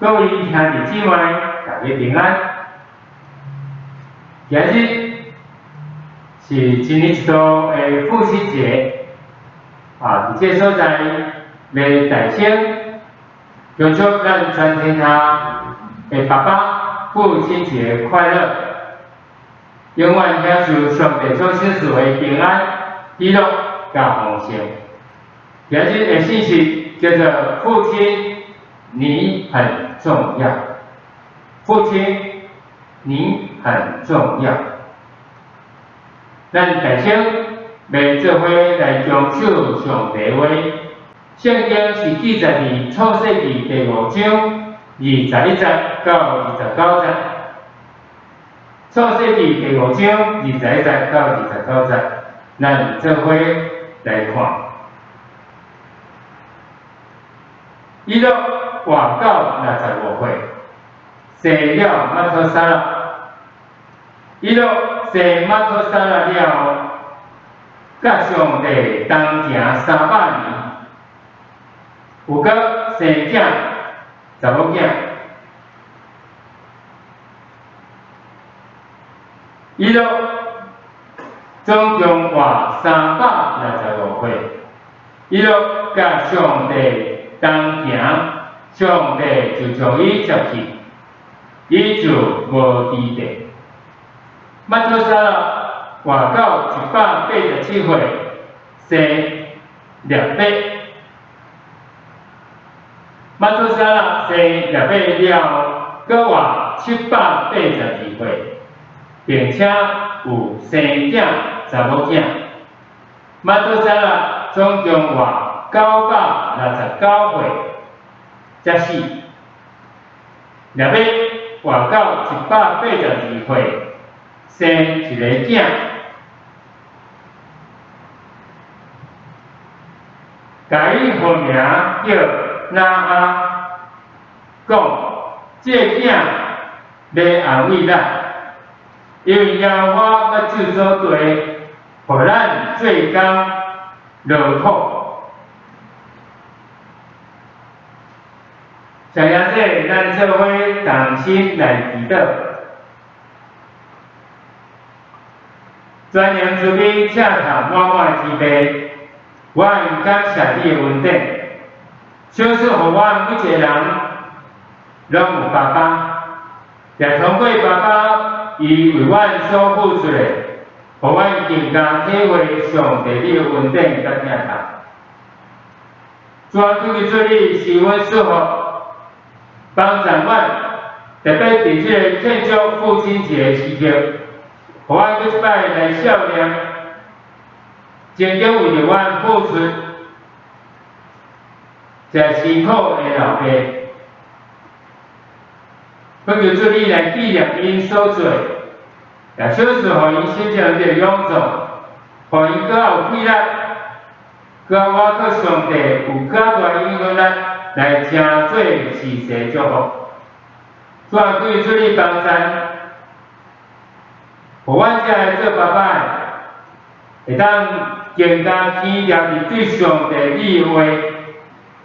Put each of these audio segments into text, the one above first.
各位兄弟姊妹，大家平安。今日是一年一度的父親節，啊，佇這個所在來大聲恭祝咱全天下的爸爸父親節快樂，永遠享受上帝所賞賜的平安、喜樂佮豐盛。今日的信息叫做父親，你很重要。父親，你很重要。咱大聲來做伙來遵守上帝話。聖經是記載佇創世記第五章21節到29節。創世記第五章21節到29節，咱做伙來看。以諾活到65歲，生了瑪土撒勒。以諾生瑪土撒勒了後，佮上帝同行300年，又閣生囝查某囝。以諾總共活365歲，以諾佮上帝同行，上帝就將伊接去，伊就無佇地。瑪土撒勒活到187歲，生列伯。瑪土撒勒生列伯了後，閣活782歲，並且有生囝查某囝。瑪土撒勒總共活969歲，才死。列伯活到182歲，生一个囝，共伊號名叫拿亞，講這个囝欲安慰咱，因為耶和華欲咒詛地，予咱做工勞苦。謝耶穌，咱做伙同心來祈禱。全能慈悲、疼痛滿滿的天父，我感謝你的恩典，賞賜予阮每一個人攏有爸爸，也通過爸爸伊為阮所付出的，予阮更加體會上帝你的恩典佮疼痛。主啊，求求主你賜阮祝福，幫助阮，特別佇這个慶祝父親節的時刻，予阮閣一擺來想念，曾經為著阮付出這辛苦的老爸，懇求主你來紀念𪜶所做，也賞賜予𪜶身體的勇壯，予𪜶閣較有氣力，閣較倚靠上帝有較大影響力來成做時勢祝福。主啊，求主你幫贊，予阮這个做爸爸的，會當更加堅定佇對上帝你的話，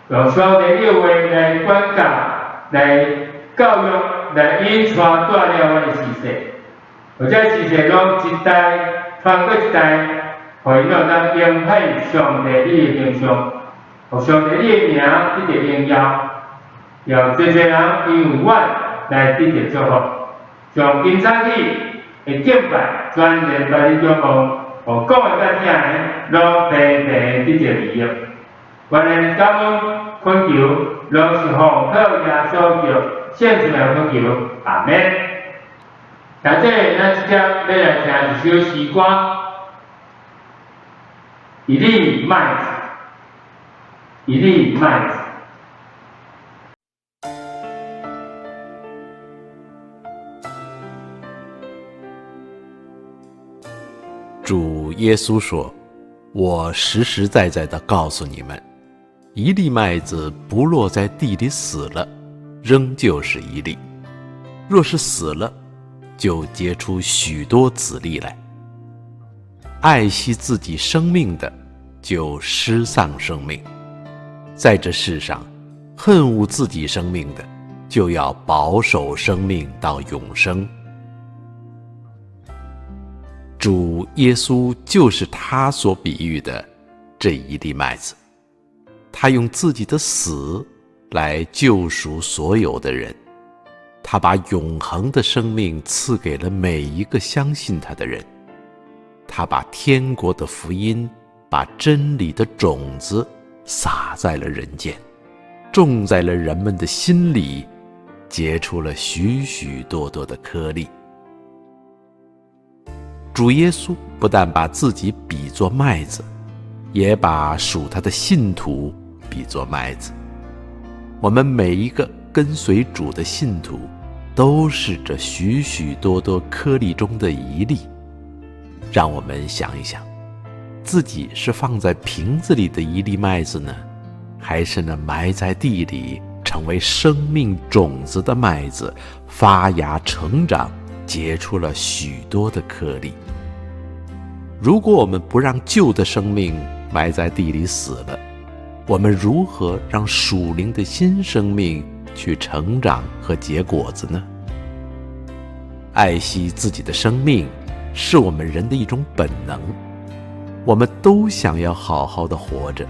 用上帝你的話來管教、來教育、來引帶帶領阮的子孫，予這子孫攏一代傳過一代，予𪜶會當永遠上帝你的形象，予上帝你的名得著榮耀，讓濟濟人因為阮來得著祝福。從今早起的敬拜，全然把你仰望，予講的佮聽的，攏平平得著利益。願咱感恩懇求，攏是奉靠耶穌基督聖名懇求，阿門。現在咱直接欲來聽一首詩歌，一粒麥子，一粒麥子。主耶穌說：“我實實在在地告訴你們，一粒麥子不落在地裡死了，仍舊是一粒；若是死了，就結出許多子粒來。愛惜自己生命的，就失喪生命；在這世上，恨惡自己生命的，就要保守生命到永生。主耶稣就是他所比喻的这一粒麦子，他用自己的死来救赎所有的人，他把永恒的生命赐给了每一个相信他的人，他把天国的福音，把真理的种子撒在了人间，种在了人们的心里，结出了许许多多的颗粒。主耶稣不但把自己比作麦子，也把属他的信徒比作麦子。我们每一个跟随主的信徒，都是这许许多多颗粒中的一粒。让我们想一想，自己是放在瓶子里的一粒麦子呢，还是呢埋在地里成为生命种子的麦子，发芽成长，结出了许多的颗粒？如果我们不让旧的生命埋在地里死了，我们如何让属灵的新生命去成长和结果子呢？爱惜自己的生命是我们人的一种本能，我们都想要好好的活着，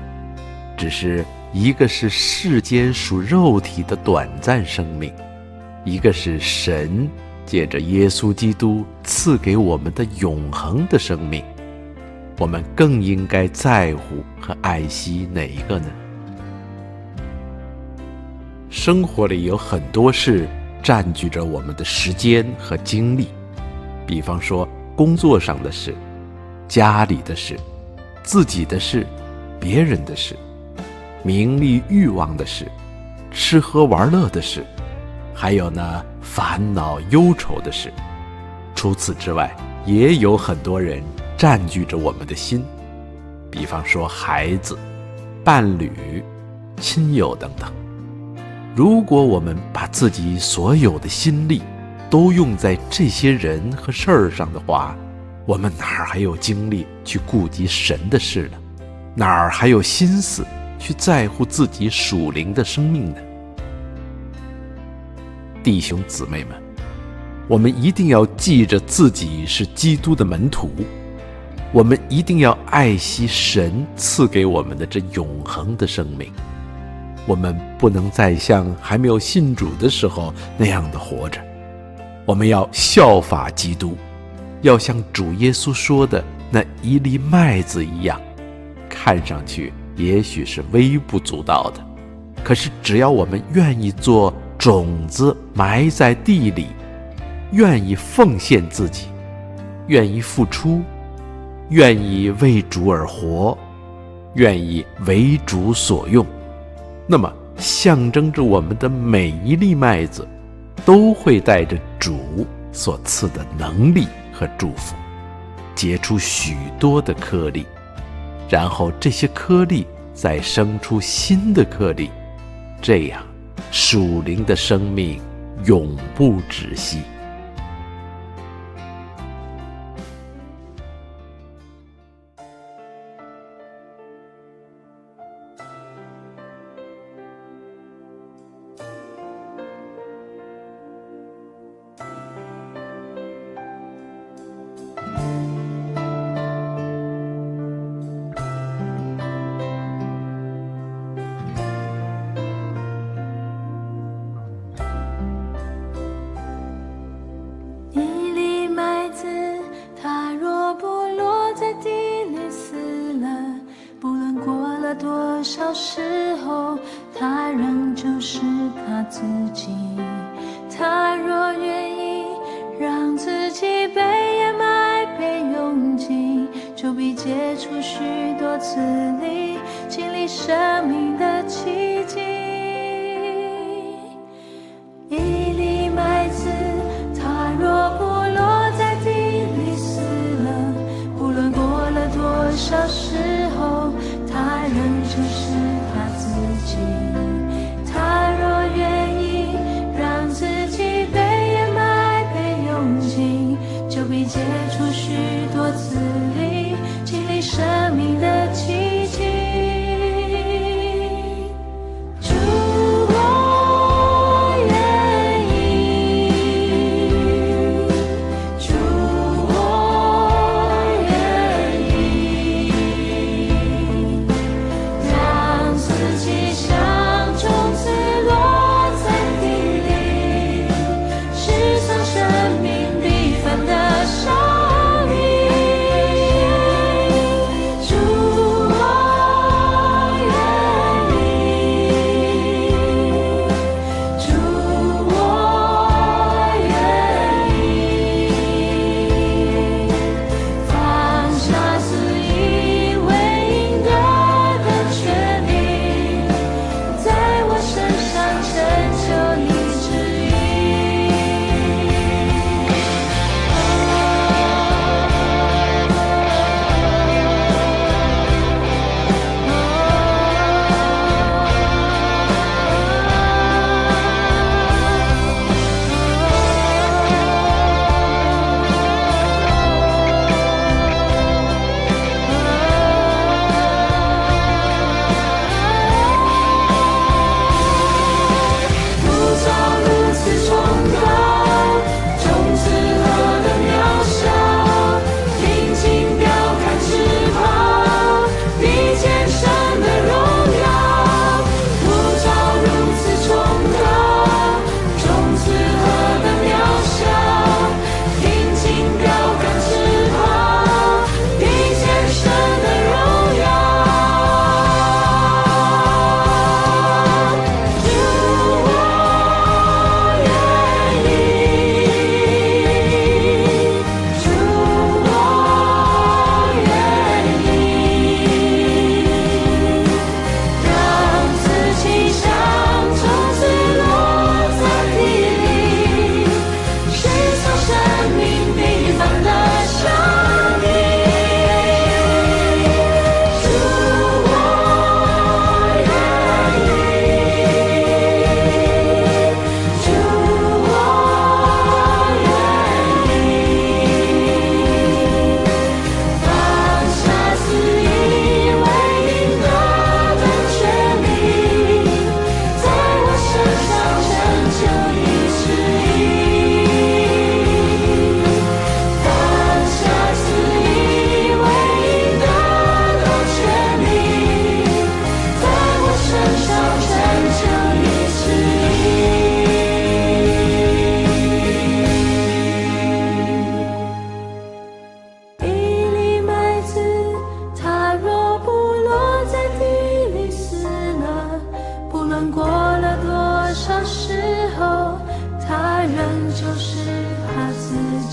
只是一个是世间属肉体的短暂生命，一个是神借着耶稣基督赐给我们的永恒的生命。我们更应该在乎和爱惜哪一个呢？生活里有很多事占据着我们的时间和精力，比方说工作上的事、家里的事、自己的事、别人的事、名利欲望的事、吃喝玩乐的事，还有呢烦恼忧愁的事。除此之外，也有很多人占据着我们的心，比方说孩子、伴侣、亲友等等。如果我们把自己所有的心力都用在这些人和事儿上的话，我们哪儿还有精力去顾及神的事呢？哪儿还有心思去在乎自己属灵的生命呢？弟兄姊妹们，我们一定要记着自己是基督的门徒，我们一定要爱惜神赐给我们的这永恒的生命。我们不能再像还没有信主的时候那样的活着，我们要效法基督，要像主耶稣说的那一粒麦子一样，看上去也许是微不足道的，可是只要我们愿意做种子埋在地里，愿意奉献自己，愿意付出，愿意为主而活，愿意为主所用，那么象征着我们的每一粒麦子都会带着主所赐的能力和祝福，结出许多的颗粒，然后这些颗粒再生出新的颗粒，这样属灵的生命永不止息。多少时候，他仍旧是他自己。他若愿意让自己被掩埋、被拥挤，就必结出许多子粒，经历生命的奇迹。一粒麦子，它若不落在地里死了，不论过了多少时候，他仍旧是他自己。他若愿意让自己被掩埋、被拥挤，就必结出许多子粒，经历生命的奇迹。主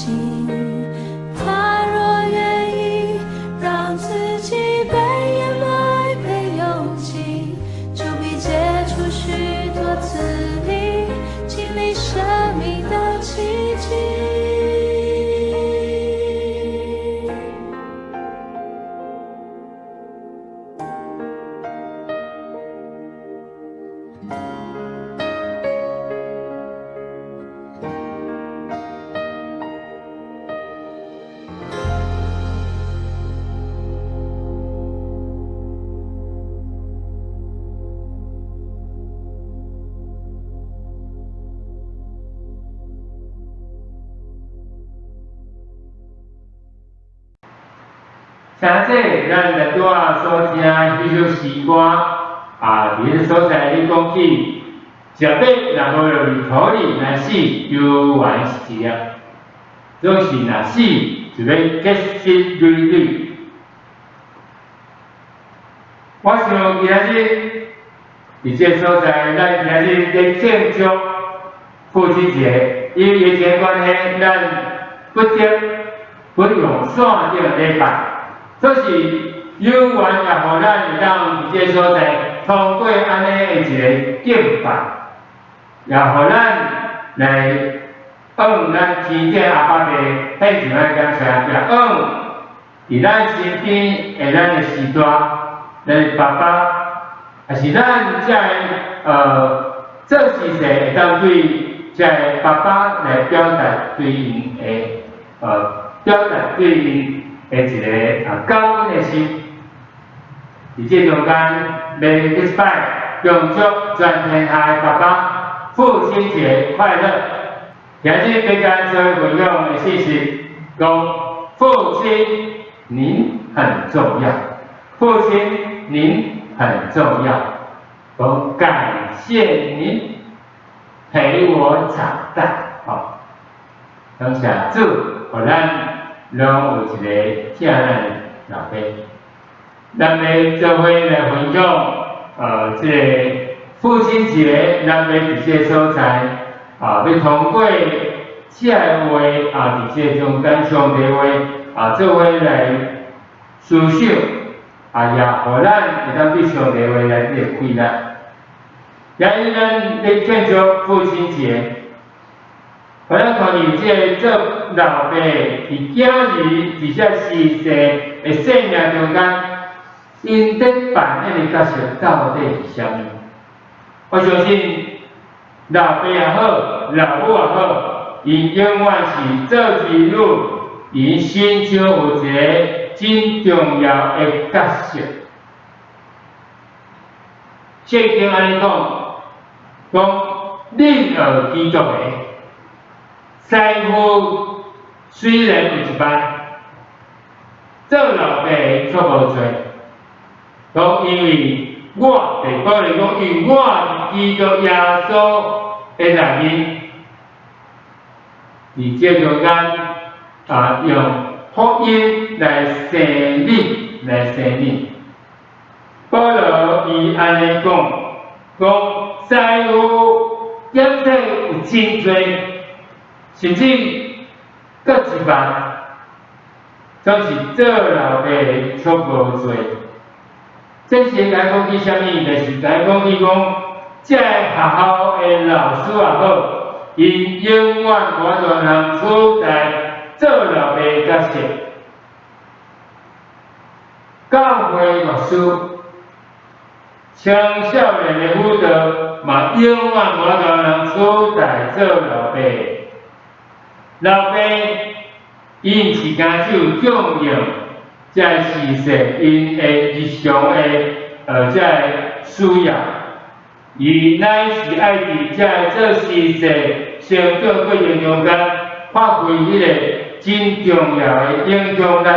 己。他若願意讓自己被掩埋、被擁擠，就必結出許多子民，經歷生命的奇蹟。請這咱來拄仔所聽的彼首詩歌，啊，佇彼个所在咧講起，食欲若無落佇土裡，若死猶原是一粒；總是若死，就欲結實累累。我想今仔日佇這个所在，咱今仔日咧慶祝父親節，因為疫情關係，咱不得不用線頂禮拜。所以猶原也予咱會當佇這个所在通過按呢的一個敬拜，也予咱來向咱天頂阿爸父獻上咱感謝，也向佇咱身邊的咱的序大、咱的爸爸，也是咱這个做司祭會當對這个爸爸來表達對𪜶的表達對𪜶的一個感恩的心。佇這中間，欲這一擺恭祝全天下的爸爸父親節快樂。今日欲共做分享的信息，講父親您很重要，父親您很重要，講感謝您陪我長大。好，感謝主，予咱攏有一個疼咱的老爸。咱欲做伙來分享，這個父親節，咱欲佇這個所在，啊，欲通過這個話，啊，佇這個中間上帝話，啊，做伙來思想，啊，也予咱會當對上帝話來這個開力。今日咱咧慶祝父親節，予咱看見這個做老爸佇囝兒佇這世世的生命中間，𪜶咧扮演的角色到底是啥物？我相信老爸也好，老母也好，𪜶永遠是做兒女，𪜶心中有一個真重要的角色。聖經按呢講，講恁學基督的師傅雖然有一班，做老爸的卻無濟。講因為我，就是保羅講，因為我佇基督耶穌的內面，佇這中間啊，用福音來生你，來生你。保羅伊按呢講，講師傅檢體有真濟，甚至閣一萬，總是做老爸的卻無濟。這是來講起啥物？就是來講起講，這个學校的老師也好，𪜶永遠無法度通取代做老爸的角色。教會牧師、青少年的輔導嘛，永遠無法度通取代做老爸。老爸，伊毋是干只有供應這个時勢，𪜶的日常的這個需要，伊乃是愛佇這个做司祭成長過程中間，發揮彼個真重要的影響力。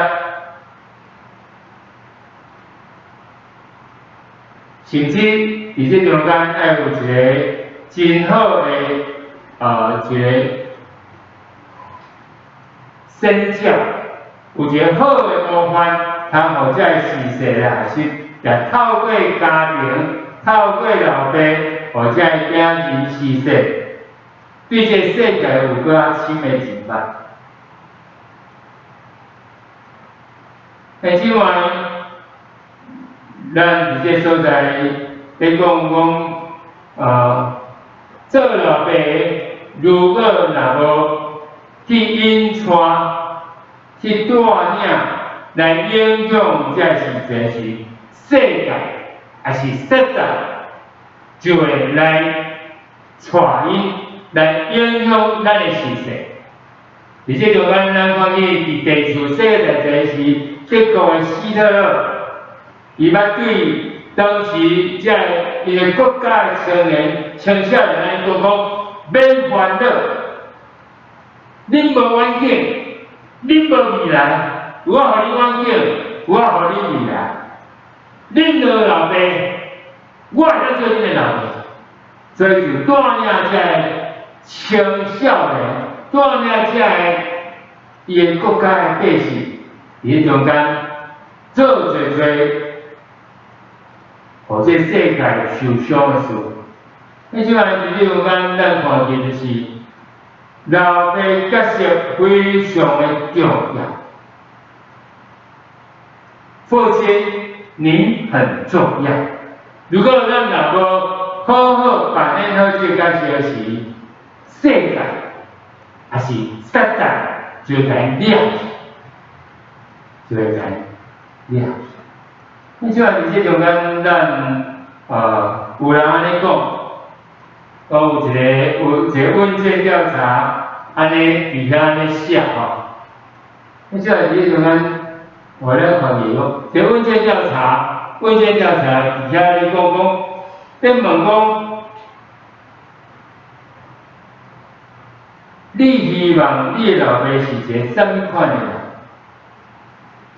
甚至佇這中間愛有一個真好的一個身教，有一個好的模範，通予這个時勢來學習，也透過家庭，透過老爸，予這个囝兒時勢，對這個世界有閣較深的認識。但這擺，咱佇這所在咧講講，做老爸如果若無去引帶、去帶領來影響這時陣時，世界抑是撒旦就會來帶𪜶來影響咱的視線。佇這中間，咱看見佇第四世界大戰時，德國的希特勒，伊捌對當時這伊个國家的青年、青少年按呢講講，免煩惱，恁無遠景，恁無未來，我予恁遠景，我予恁未來。恁無老爸，我會當做恁的老爸，所以就帶領這个青少年，帶領這个伊的國家的百姓，佇彼中間做濟濟，予這世界受傷的事。你這擺佇這中間，咱看見就是老爸角色非常的重要。父親，您很重要。如果咱若無好好扮演好這個角色時，世界抑是撒旦就會共掠去，就會共掠去。你這擺佇這中間，咱有人按呢講，講有一個問卷調查，按呢佇遐按呢寫吼。你這擺佇這中間，我咧看見講，這問卷調查，問卷調查佇遐咧講講，咧問講，你希望你的老爸是一個啥物款的人？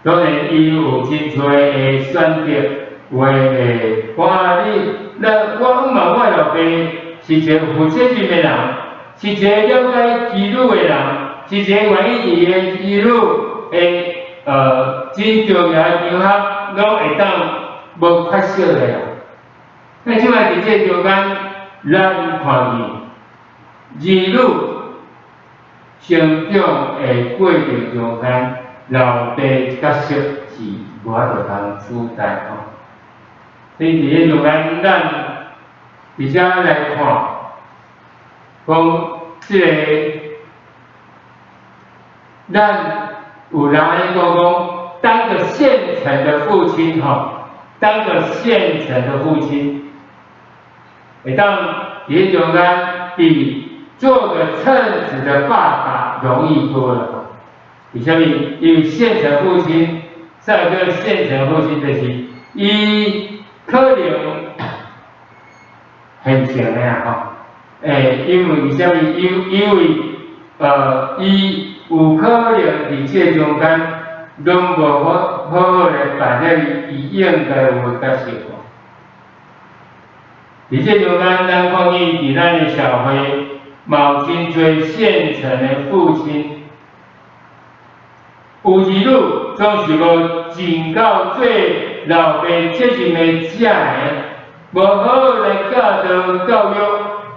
當然，伊有真濟的選擇，有的會講啊，你，咱我向望我的老爸是一個負責任的人，是一個了解兒女的人，是一個願意佇伊的兒女的真重要的場合，攏會當無缺少的人。那這擺佇這中間，咱看見兒女成長的過程中間，老爸角色是無法度通取代吼。所以佇這中間，咱佇遮來看，講這个，咱有人按呢講講，當個現成的父親吼，當個現成的父親，會當佇這中間比做個稱職的爸爸容易多了。為啥物？因為現成父親，啥叫現成父親？就是伊可能現成的啊吼，因為為啥物？因為伊有可能佇這中間攏無好好好來扮演伊應該有的角色。佇這中間，咱看見佇咱的社會，嘛有真濟現成的父親，有兒女總是無盡到做老爸責任的這个，無好好來教導教育，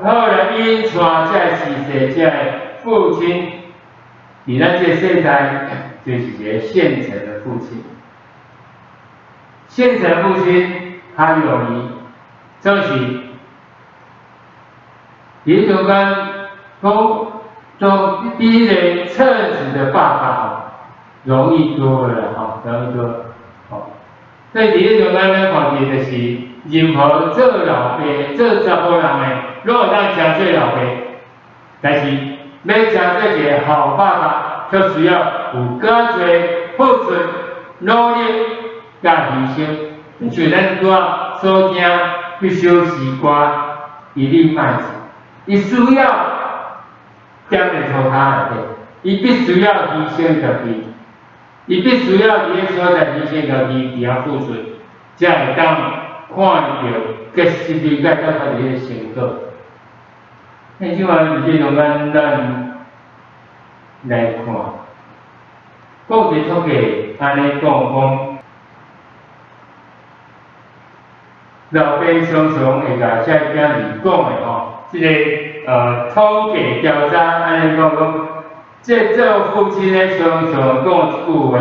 好好來引帶這个序細這个父親，佇咱這個世代就是一個現成的父親。現成父親較容易，總是佇中間講，總比彼个稱職的爸爸容易多了吼，容易多了。吼，所以佇這中間咱看見就是，任何做老爸、做查埔人的，攏會當成做老爸，但是欲成做一個好爸爸，卻需要有較濟付出、努力佮犧牲。像咱拄仔所聽彼首詩歌《一粒麥子》，伊需要踮佇塗跤內底，伊必須要犧牲家己，伊必須要佇彼所在犧牲家己，佇遐付出，才會當看著結實率，才會當看著彼個成果。那這擺佇這中間，咱來看，講一個統計，按呢講講，老爸常常會共這囝兒講的吼，這个統計調查按呢講講，這做父親的常常講一句話，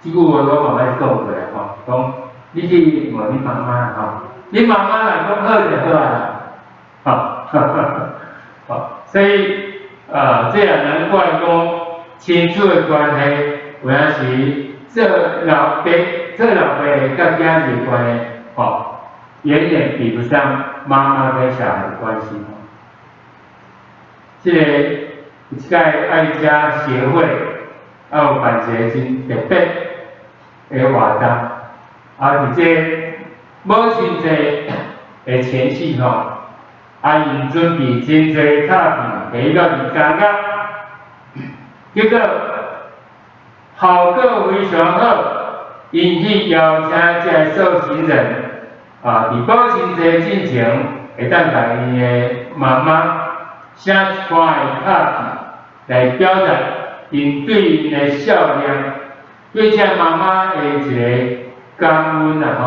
這句話我嘛捌講過來吼，講你去問你媽媽吼，你媽媽若講好就好啊，吼，好，所以啊，這也難怪講親子的關係，有影時做老爸佮囝兒的關係，吼，遠遠比不上媽媽跟小孩的關係。這個有一擺愛家協會，啊有辦一个真特別的活動，啊，佇這母親節的前夕吼，啊，𪜶準備真濟卡片，提到佇監獄，結果效果非常好，𪜶去邀請這个受刑人，啊，佇母親節進前，會當共𪜶的媽媽寫一寡的卡片，來表達𪜶對𪜶的孝念，對這媽媽的一个感恩啦吼。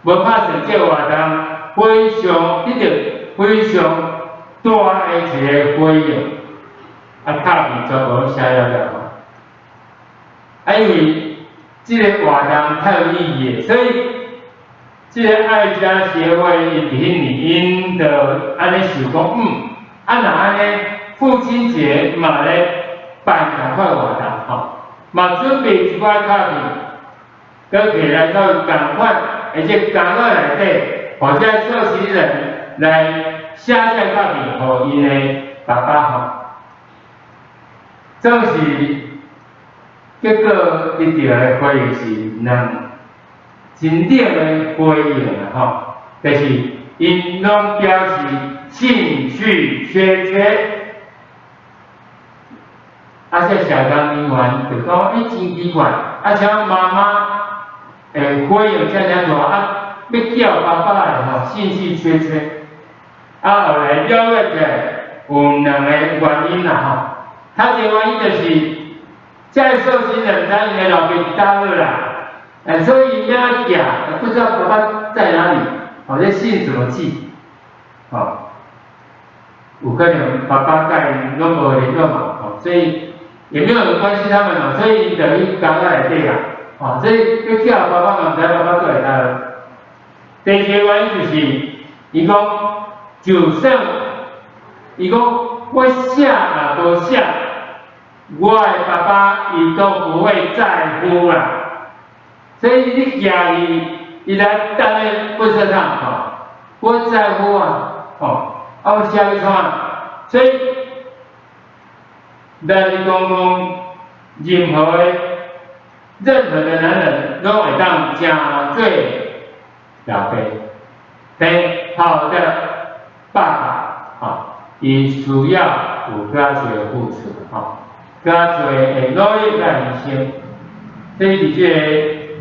無拍算這活動非常得到非常大的一个回應，啊，卡片全部攏寫了了吼。啊，因為這个活動太有意義，所以這个愛家協會𪜶佇彼年𪜶就按呢想講，啊，若按呢父親節嘛來辦仝款活動吼，嘛準備一寡卡片，閣提來到仝款，而且監獄內底，予這受刑人來寫這卡片，予𪜶的爸爸吼。總是結果得著的回應是兩真冷的回應啊吼，就是𪜶攏表示興趣缺缺。啊，這社工人員就講，欸，真奇怪，啊，像媽媽會回應遮爾大，啊，欲叫爸爸的吼，興趣缺缺。啊，後來了解起來有兩个原因啦吼。頭一个原因就是，這个受刑人知𪜶的老爸佇佗落啦，哎，所以欲寄，不知道爸爸在哪裡，好，這信怎麼寄？吼，有可能爸爸佮𪜶攏無聯絡嘛，吼，所以也沒有人關心他們嘛，所以等於監獄內底啦，吼，所以欲叫爸爸嘛，毋知爸爸佗佇佗落。第二个原因就是，伊講就算伊講我寫也無寫，我的爸爸伊都不會在乎啦。所以你寄伊，伊來當咧垃圾桶吼，不在乎啊，吼，啊我寫欲創啥？所以，咱講講任何的男人攏會當誠做老爸，但好的爸爸，吼，伊需要有較濟付出，吼，較濟的努力佮犧牲。所以佇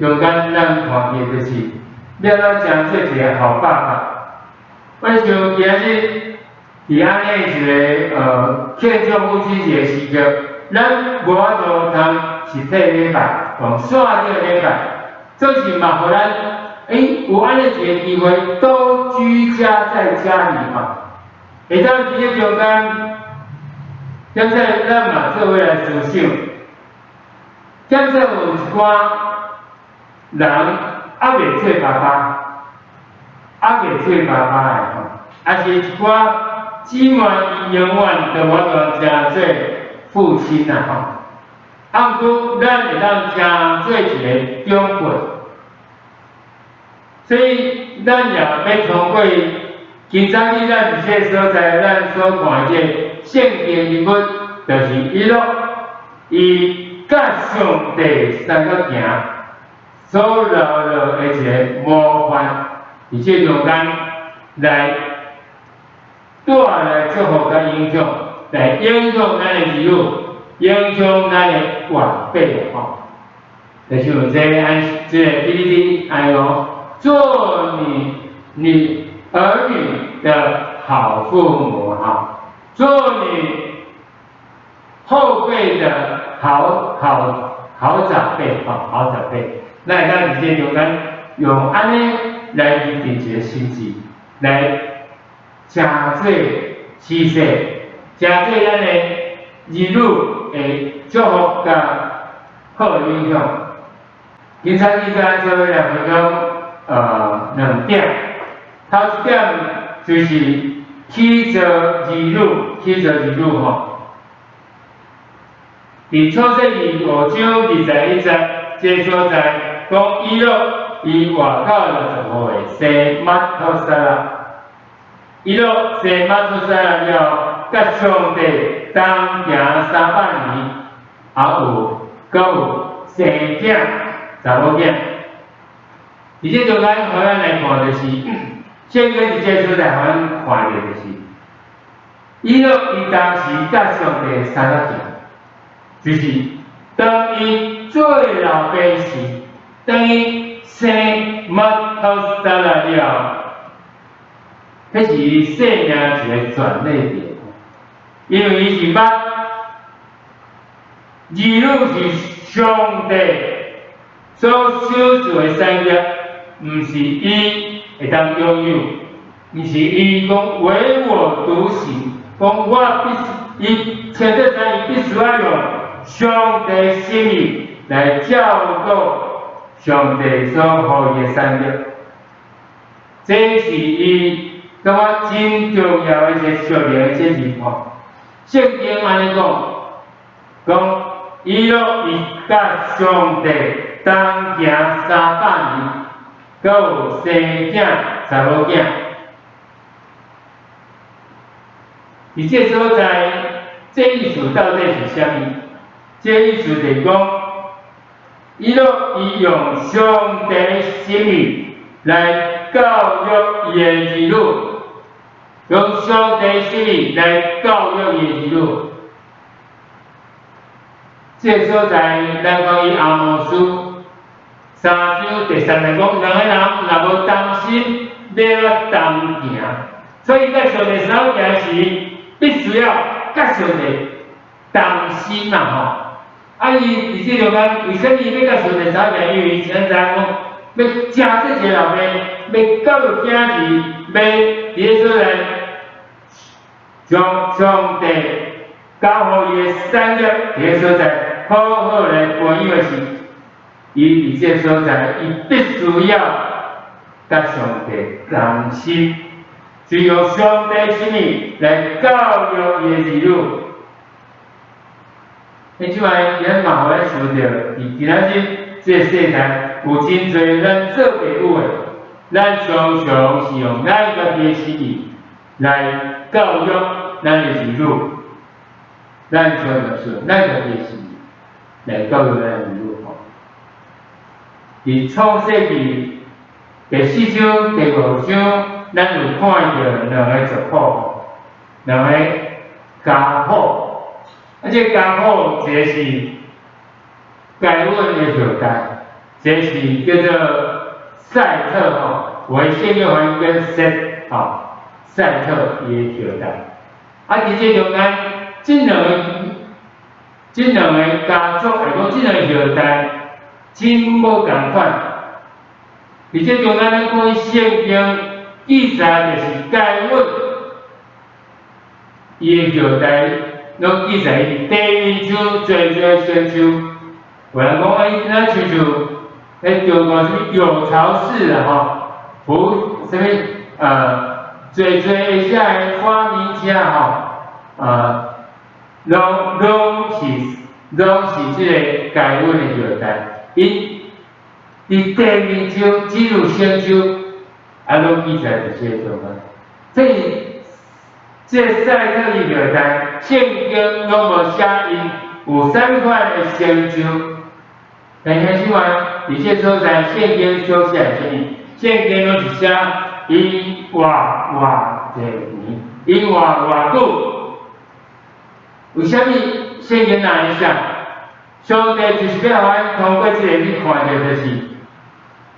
這个中間，咱看見就是，欲按怎誠做一个好爸爸。我想今日佇按呢一个慶祝父親節時刻，咱無法度通實體禮拜，用線頂禮拜，總是嘛，予咱有按呢一个機會，都居家在家裡吼，會當佇這中間，現在咱嘛做伙來思想，現在有一寡人猶未做爸爸，猶未做爸爸的吼，抑是一寡姊妹伊永遠都無法度成做父親啊吼。啊，毋過咱會當成做一个長輩，所以咱也欲通過今早起咱佇這个所在，咱所看的這个聖經人物，就是以諾，伊佮上帝三角行所留落的一个模範，佇這中間來帶來祝福佮影響，來影響咱的兒女，影響咱的晚輩吼。就像這按這个 PPT 按呢做你兒女的好父母哈，做你後輩的好長輩哈，好長輩。咱會當佇這中間用按呢來立定一个心志，來誠做施捨，誠做咱的兒女的祝福佮好影響。今仔日咱做伙來分享兩點，頭一點就是起造兒女，起造兒女吼。佇創世記5章21節，這個所在講以諾伊活到65歲，生瑪土撒拉。以諾生瑪土撒拉了，佮上帝同行300年，也有閣有生囝、查某囝。佇這中間，予咱來看就是，聖經佇這所在，予咱看著就是，以諾伊當時佮上帝相怎行，就是當伊做老爸時，當伊生瑪土撒拉了，彼是伊生命一個轉捩點，因為伊是捌兒女是上帝所賞賜的產業，毋是伊會當擁有，毋是伊講唯我獨行，講我必須，伊清楚知伊必須愛用上帝心意來照顧上帝所予伊的產業，這是伊感覺真重要的一個屬靈的責任吼。聖經按呢講，講以諾伊佮上帝同行300年，閣有生囝查某囝。佇這所在，這意思到底是啥物？這意思就是講，以諾伊用上帝心意來教育伊的兒女，用上帝心意來教育伊的兒女。這個所在，咱講伊阿摩司3章第3節講，兩个人若無同心，欲按怎同行？所以佮上帝相行時，必須要佮上帝同心嘛吼。啊，伊佇這中間，為啥物欲佮上帝相行？因為伊清楚講，欲成做一个老爸，欲教育囝兒，欲佇個所在將上帝交予伊的產業，佇個所在好好來培養的時，伊佇這個所在，伊必須要佮上帝同心，就用上帝心意來教育伊的兒女。彼這擺咱嘛予咱想著，佇今仔日這個世代，有真濟咱做父母的，咱常常是用咱家己的心意來教育咱的兒女，咱常常是用咱家己的心意來教育咱的兒女吼。佇創世記第4章、第5章，咱有看著兩个族譜，兩个家譜。啊，這個家譜一个是該隱的後代，一个是叫做賽特吼，有的聖經翻譯叫設吼，賽特伊的後代。啊，佇這中間，這兩个家族，會講這兩个後代真無仝款。佇這中間，咱看聖經記載就是該隱伊的後代，攏記載伊地面上濟濟成就。有人講哎，若親像彼中國啥物有巢氏啦吼，胡啥物濟濟的遮个發明家吼，攏是這个該隱的後代，𪜶佇地面上真有成就，啊，攏記載佇這個中間。這這個賽特伊後代，聖經攏無寫𪜶有啥物款的成就。但是這擺佇這所在，聖經所寫的啥物？聖經攏是寫𪜶活偌濟年，𪜶活偌久。為啥物聖經按呢寫？上帝就是欲予咱通過這个去看著，就是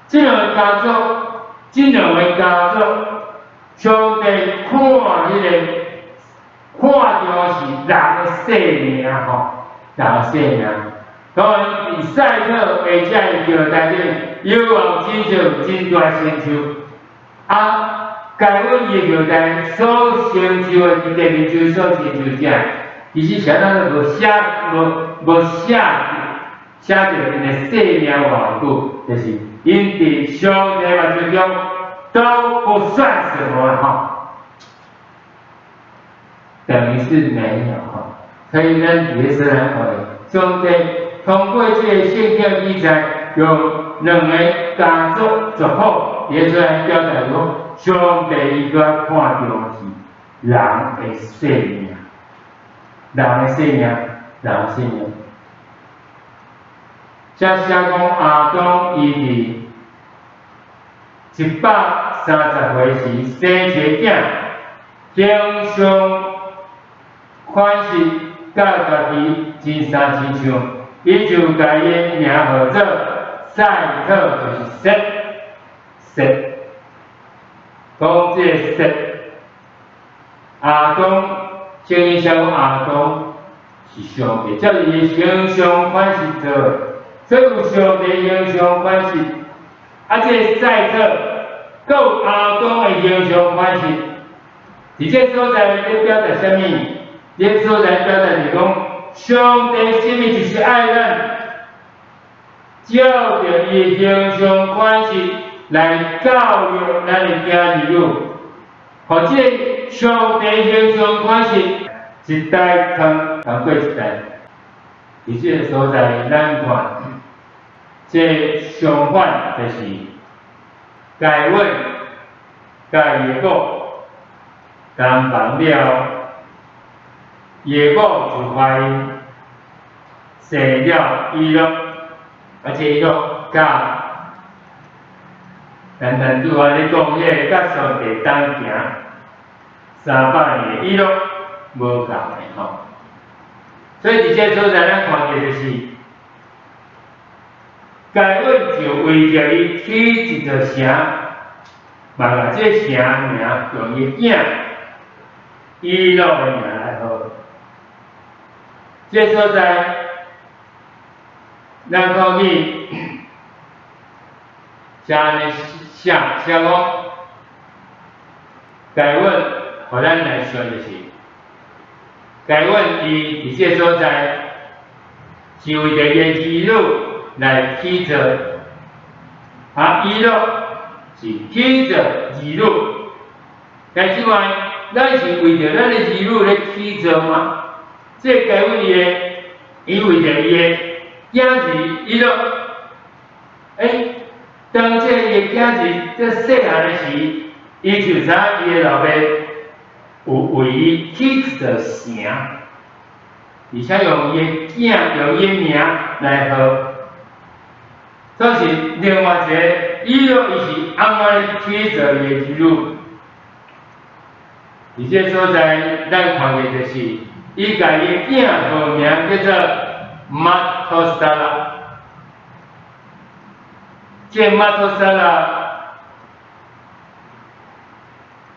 這兩个家族，這兩个家族，上帝看彼个看著是人的生命吼，人的生命。當然，佇賽特的這个後代裡，有望真就真大成就。啊，該隱伊後代所成就的，佇地面上所成就者，其實啥咱都無寫，無寫。寫著𪜶的生命偌久，就是𪜶佇上帝目睭中都不算什麼吼，等於是沒有吼。所以咱佇咧說咱看，上帝通過這個聖經記載，用兩个家族族譜，佇咧出來表達講，上帝伊閣看重是人的生命，人的生命，人的生命。這寫講亞當伊佇130歲時生一个囝，形象款式佮家己真相親像，伊就共伊的名號做賽特，就是雪，雪。講這個雪，亞當，聖經寫講亞當是上帝照伊的形象款式做的，所以有上帝形象款式。啊，這個賽特，閣有亞當的形象款式，佇這所在咧表達啥物？這所在表達是講，上帝啥物就是愛咱，照著伊的形象款式來教育咱的囝兒女，予這个上帝形象款式一代傳傳過一代。佇這個所在，咱看，這相反就是該隱佮耶母同房了，耶母就懷孕生了以諾，啊，這以諾佮咱咱拄仔咧講彼个佮上帝同行300年的以諾無仝的吼。所以佇這所在，咱看見就是，該隱就為著伊起一座城，嘛共這城名用伊囝以諾的名來號。這所在，咱看見是按呢寫寫講，該隱，予咱來想就是，該隱伊佇這所在是為著伊的兒女來起造，啊，以諾是起造兒女。但這擺，咱是為著咱的兒女咧起造嗎？這該隱伊的，伊為著伊的囝兒以諾，欸，當這伊的囝兒這細漢的時，伊就知影伊的老爸有為伊起一座城，而且用伊的囝用伊的名來號。所以是另外一个以諾，伊是按怎起造伊的兒女？佇這所在，咱看見就是，伊共伊的囝號名叫做瑪土撒拉。這瑪土撒拉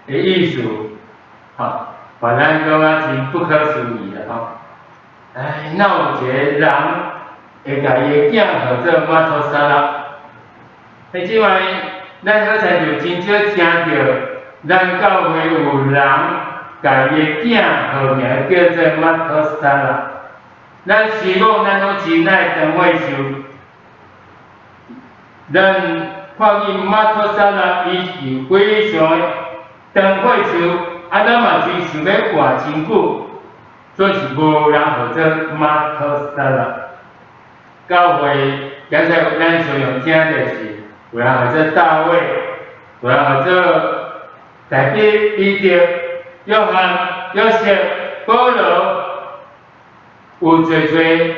的意思，吼，予咱感覺真不可思議啦，吼！哎，哪有一个人會共伊的囝號做瑪土撒拉？彼這擺，咱好似就真少聽著，咱教會有人共伊的囝號名叫做瑪土撒拉。咱想講，咱攏真愛長歲壽。咱看見瑪土撒拉，伊是非常的長歲壽，啊，咱嘛真想欲活真久，總是無人號做瑪土撒拉。教會現在咱常常聽著是，有人號做大衛，有人號做大衛、彼得、約翰、約瑟、保羅，有濟濟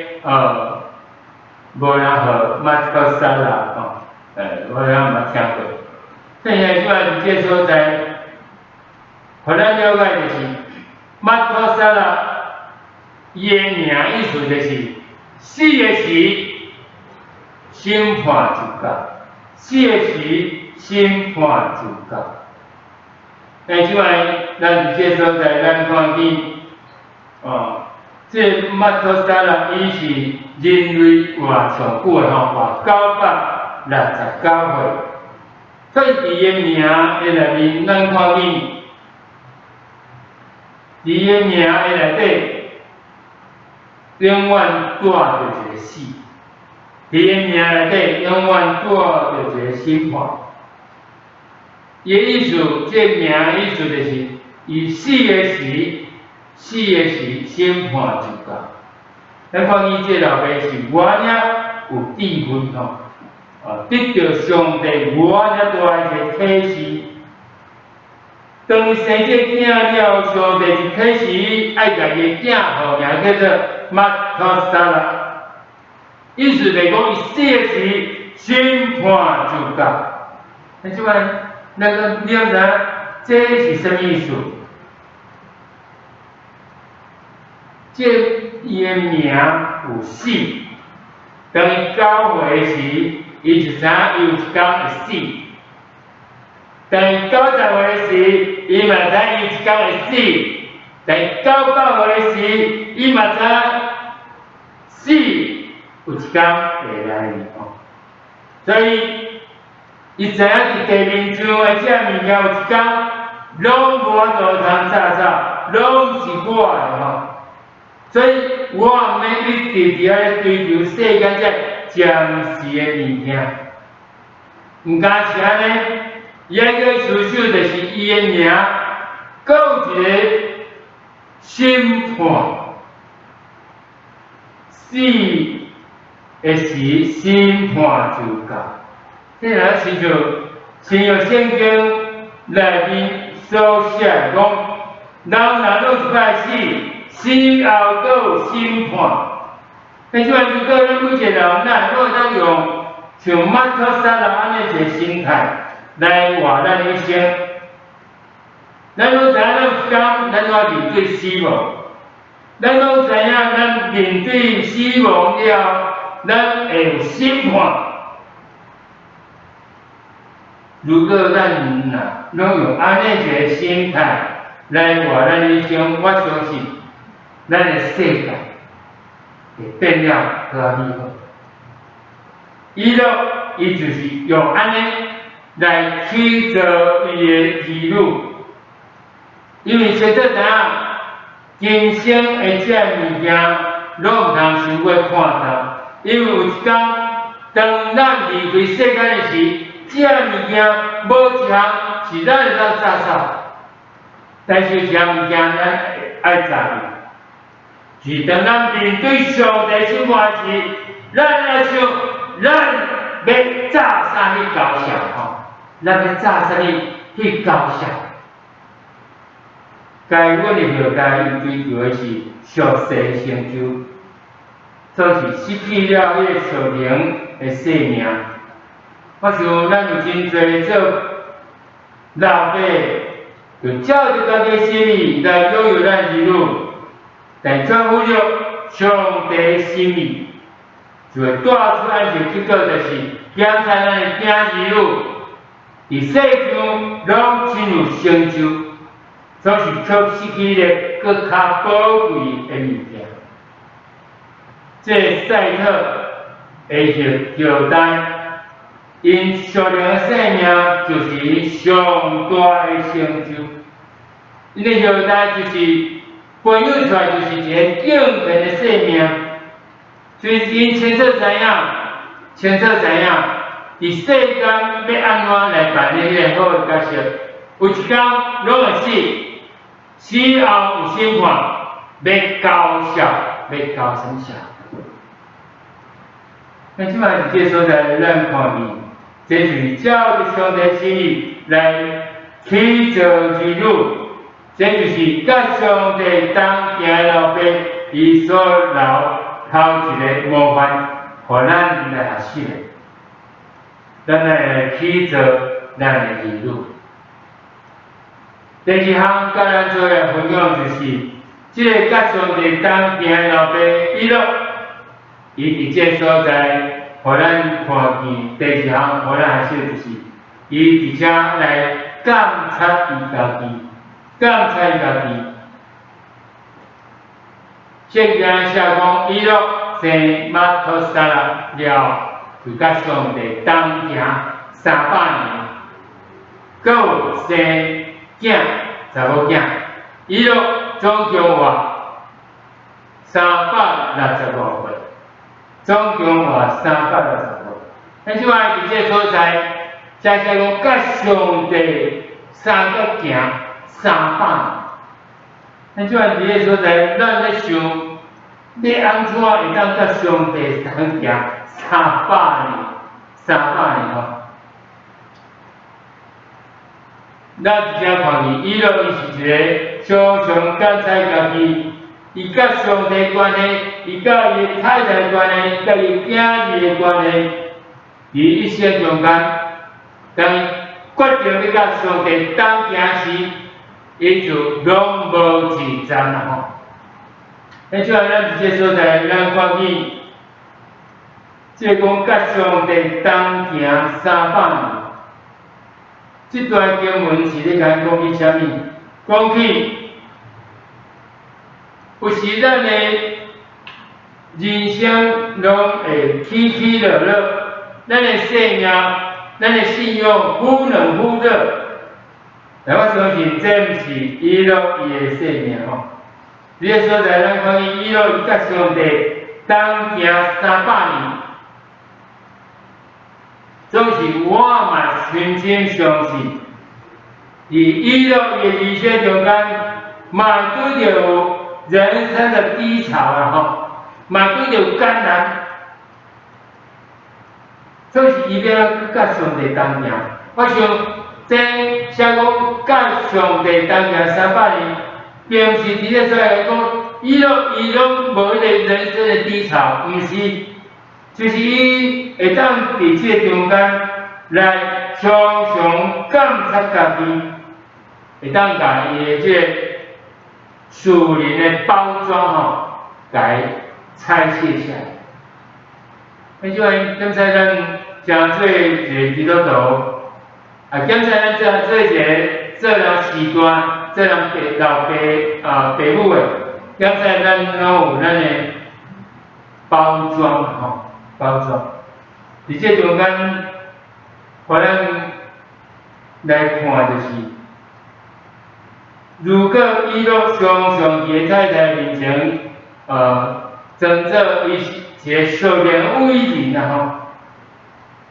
無人號瑪土撒拉吼，我也毋捌聽過。現在這擺佇這所在，予咱了解就是瑪土撒拉，伊的名意思就是死的時審判就到，死的時審判就到。但這擺咱佇這所在，咱看見，哦，這瑪土撒拉伊是人類活上久的吼，活969歲。所以佇伊的名的內面，咱看見，佇伊的名的內底，永遠帶著一個死。佇伊名內底永遠帶著一个審判。伊的意思，這个名的意思就是，伊死的時，死的時審判就到。咱看伊這老爸是偌爾有智慧吼，啊，得著上帝偌爾大的一个啟示。當伊生這个囝了後，上帝就啟示愛共伊的囝號名叫做瑪土撒勒，意思就是講伊死的時審判就到。那這擺，那個你知影這是啥物意思？這伊的名有死，當伊9歲時，伊就知影伊有一工會死。當伊90歲時，伊嘛知影伊有一工會死。當伊99歲時，伊嘛知影死有一工會來臨吼。所以，伊知影佇地面上的這物件有一工攏無法度通紮走，攏毋是我的吼。所以我毋免一直佇遐咧追求世間這暫時的物件，毋敢是按呢，伊愛去思想就是伊的名，閣有一个審判，死的時審判就到。這若親像新約聖經內面所寫的講，人若攏一擺死，死後閣有審判。但是如果咱每一個人，咱攏會當用像瑪土撒勒按呢一个心態來活咱的一生。咱攏知影咱有一工，咱愛面對死亡。咱攏知影，咱面對死亡了，咱會有審判。如果咱若攏用按呢一个心態來活咱的一生，我相信咱的世界會變了閣較美好。以諾伊就是用按呢來起造伊的兒女，因為清楚知影今生的這物件攏毋通傷過看重，因為有一工當咱離開世間的時，這物件無一項是咱會當紮走，但是有一項物件咱愛紮去，是當咱面對上帝審判時，咱愛想咱欲紮啥去交涉吼？咱欲紮啥物去交涉？該隱的後代伊追求的是屬世成就，總是失去了彼個屬靈的生命。我想咱有真濟做老爸，就照著家己心意來養育咱兒女，但卻忽略上帝心意，就會帶出按一個結果，就是檢查咱的囝兒女佇世上攏真有成就，總是卻失去了閣較寶貴的物件。這个賽特的後代，𪜶屬靈的生命就是𪜶上大的成就。𪜶的後代就是培養出來就是一个敬虔的生命，所以𪜶清楚知影，清楚知影，佇世間欲按怎來扮演彼個好的角色。有一工攏會死，死後有審判，欲交涉，欲交啥物涉？那這擺佇這个所在，咱看見，這就是照著上帝心意來起造兒女，這就是佮上帝同行的老爸，伊所留頭一个模範，予咱來學習的。咱來起造咱的兒女。第二項佮咱做來分享就是，這个佮上帝同行的老爸以諾，伊佇這个所在，予咱看見。第二項，予咱學習就是，伊佇遮來監察伊家己，監察伊家己。聖經寫講，以諾生瑪土撒勒了，就佮上帝同行300年，閣有生囝查某囝。以諾總共活365歲。總共活360歲。咱這擺佇這個所在，才寫講佮上帝相佮行三百年。咱這擺佇這個所在，咱咧想，欲按怎會當佮上帝相行三百年？300年吼。咱直接看見以諾伊是一個常常監察家己，伊佮上帝關係，伊佮伊太太關係，佮伊囝兒的關係，佇一生中間，當伊決定欲佮上帝同行時，伊就攏無退站啦吼。彼這咱佇這所在，咱看見，這個講佮上帝同行三百年。這段經文是咧共咱講起啥物？講起有時咱的人生攏會起起落落，咱的生命、咱的信仰忽冷忽熱。但我相信這毋是以諾伊的生命吼。佇這所在，咱看見以諾伊佮上帝同行三百年。總是我嘛深深相信，佇以諾伊的人生中間，嘛拄著人生的低潮啊吼，嘛拄著艱難，總是伊欲佮上帝同行。我想這寫講佮上帝同行三百年，並毋是佇這所在講，以諾伊攏無彼個人生的低潮，毋是。就是伊會當佇這個中間來常常監察家己，會當共伊的這個屬靈的包裝吼，共伊拆卸下來。彼種檢查咱誠做一個基督徒，啊，檢查咱做做一個做人序大、做人爸老爸啊爸母的，檢查咱攏有咱的包裝吼。包裝，佇這中間，予咱來看就是，如果以諾常常佇太太面前，裝作伊是一個屬靈偉人啊吼，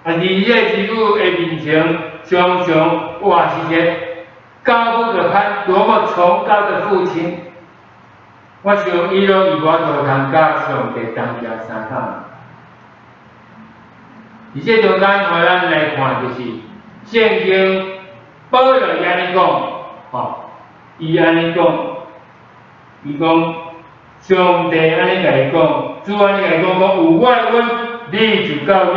啊，佇這個兒女的面前，常常哇是一個高不可攀、多麼崇高的父親。我想以諾伊無法度通佮上帝同行三百年。佇這中間，予咱來看就是聖經保羅伊按呢講，吼，伊按呢講，伊講上帝按呢共伊講，主按呢共伊講，講有我的恩，你就夠額，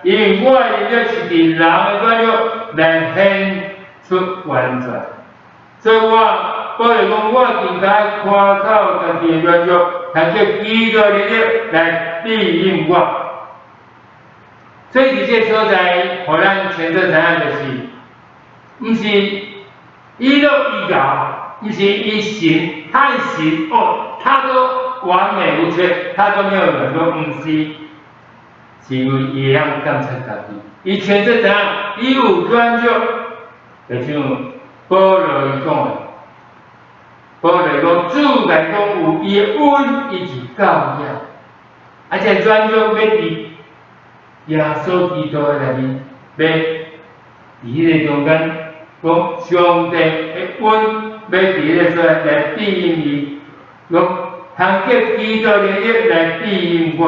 因為我的能力是佇人的軟弱來顯出完全，所以我保羅講，我更加誇口家己的軟弱，通叫基督的能力來庇蔭我。所以佇這個所在，予咱清楚知影就是，毋是以諾伊𠢕，毋是伊神，他是神哦，他都完美無缺，他都沒有軟弱，毋是，是因為伊會曉監察家己，伊清楚知影，伊有軟弱，就像保羅伊講的，保羅講主共伊講有伊的恩，伊就夠額，啊，這軟弱欲佇耶穌基督的內面，欲佇彼個中間，講上帝的恩欲佇彼個所在來庇蔭伊，講通叫基督能力來庇蔭我。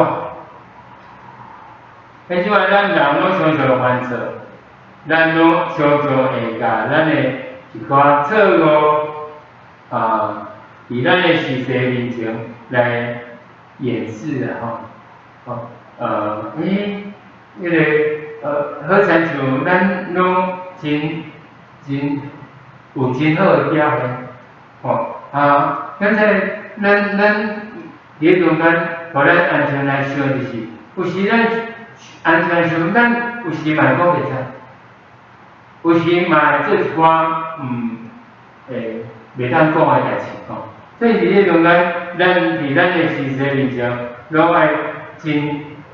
彼這擺咱人攏常常犯錯，咱攏常常會共咱的一寡錯誤啊，佇咱的序細面前來掩飾啦吼，吼，彼個好親像咱攏真真有真好的表現，吼啊，剛才咱佇中間，予咱安全來想就是，有時咱安全來想，咱有時嘛會講袂使，有時嘛會做一寡袂當講的代誌吼。所以佇這中間，咱佇咱的序細面前，攏愛真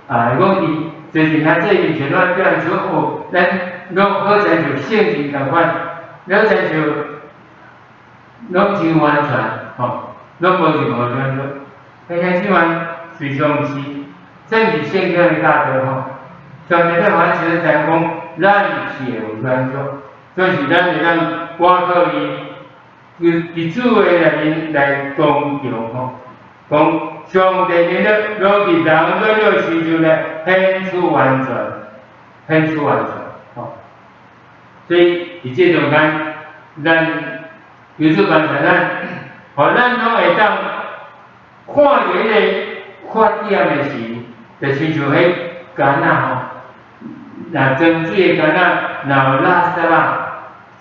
啊，講佇坐佇遐這面前，攏愛表現出哦，咱攏好親像聖人仝款，攏親像攏真完全吼，攏無任何軟弱。但是這款實際上毋是，這毋是聖經的教導吼。上帝咧予咱實在知影講，咱是會有軟弱，所以是咱會當倚靠伊，佇主的內面來剛強吼。講上帝能力落佇人軟弱時陣來顯出完全，顯出完全吼。所以佇這中間，咱求主幫助咱，予咱攏會當看著彼個缺點的時，就親像彼矸仔吼，若裝水的矸仔，若有垃圾仔，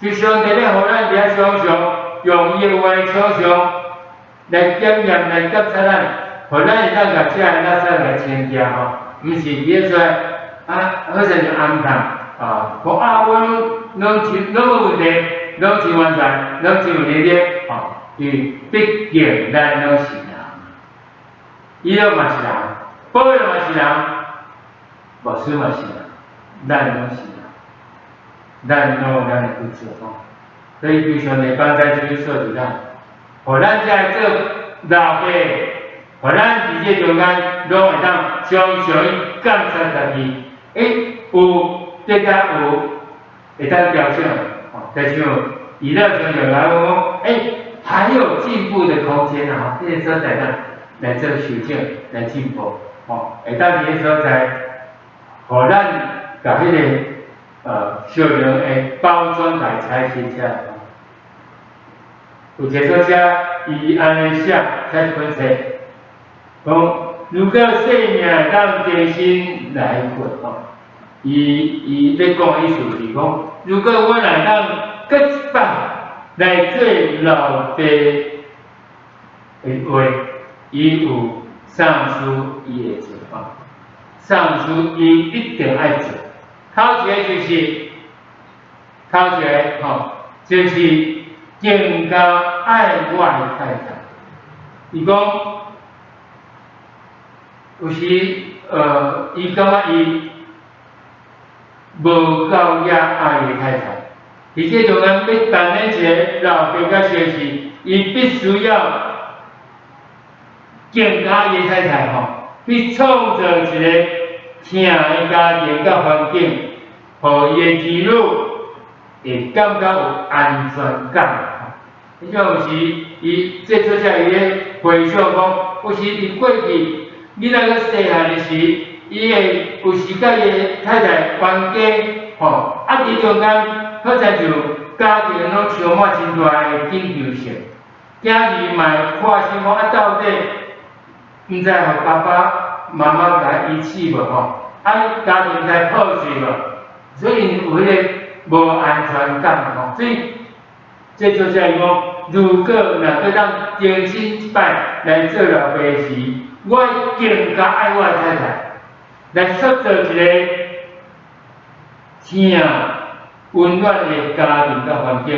就上帝咧予咱佇遐常常用伊的話常常來檢驗、來檢查咱，予咱會當共這个垃圾來清潔吼，毋是佇咧說啊，好像就暗淡啊，講啊，我攏攏攏無問題，攏真完全，攏真有能力，吼，因為畢竟咱攏是人，伊攏嘛是人，保羅嘛是人，牧師嘛是人，咱攏是人，咱攏有咱的不足吼，所以求上帝幫助主說佇咱，予咱這個做老爸，予咱佇這中間攏會當常常監察家己，欸，有這個有會當調整，吼，就像伊了常常來講，欸，還有進步的空間啊！這個所在咱來做修正，來進步，吼，會當佇個所在，予咱共彼個屬靈的包裝來拆卸起來。有一個作者伊按呢寫，寫一本冊，講如果生命會當重新來過，吼，伊伊咧講意思是講，如果我若當閣一擺來做老爸的話，伊有三事伊會做吼，三事伊一定愛做。頭一个就是，頭一个吼，就是更加愛我的太太。伊講，有時伊感覺伊無夠遐愛伊太太。佇這中間欲擔任一个老爸佮妻子，伊必須要更加伊太太吼，去創造一個疼的家庭佮環境，予伊的兒女會感覺有安全感。你像有時，伊這作者伊咧回想講，有時佇過去囡仔閣細漢的時，伊會有時佮伊的太太冤家，吼，啊佇中間好像就家庭攏充滿真大的緊張性，囝兒嘛會看心講啊，到底毋知予爸爸媽媽共伊遺棄無吼？啊，家庭在破碎無？所以有彼個無安全感吼，所以這作者伊講，如果若閣當重新一擺來做老爸時，我會更加愛我的太太，來塑造一個疼溫暖的家庭佮環境，予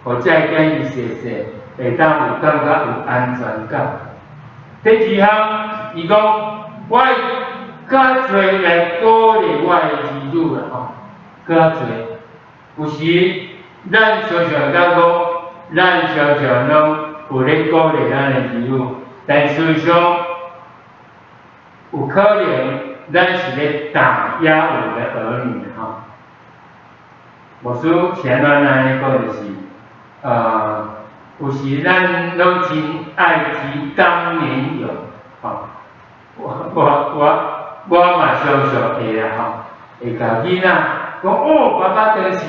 這个囝兒細細會當有感覺有安全感。第二項，伊講我會較濟來鼓勵我的兒女啦吼，較濟。有時咱常常感覺，咱常常攏有咧鼓勵咱的兒女，但事實上有可能咱是咧打壓我們的兒女吼。牧師是按怎按呢講，就是，有時咱攏真愛提當年勇，吼，我嘛常常會啦吼，會共囡仔講哦，爸爸當時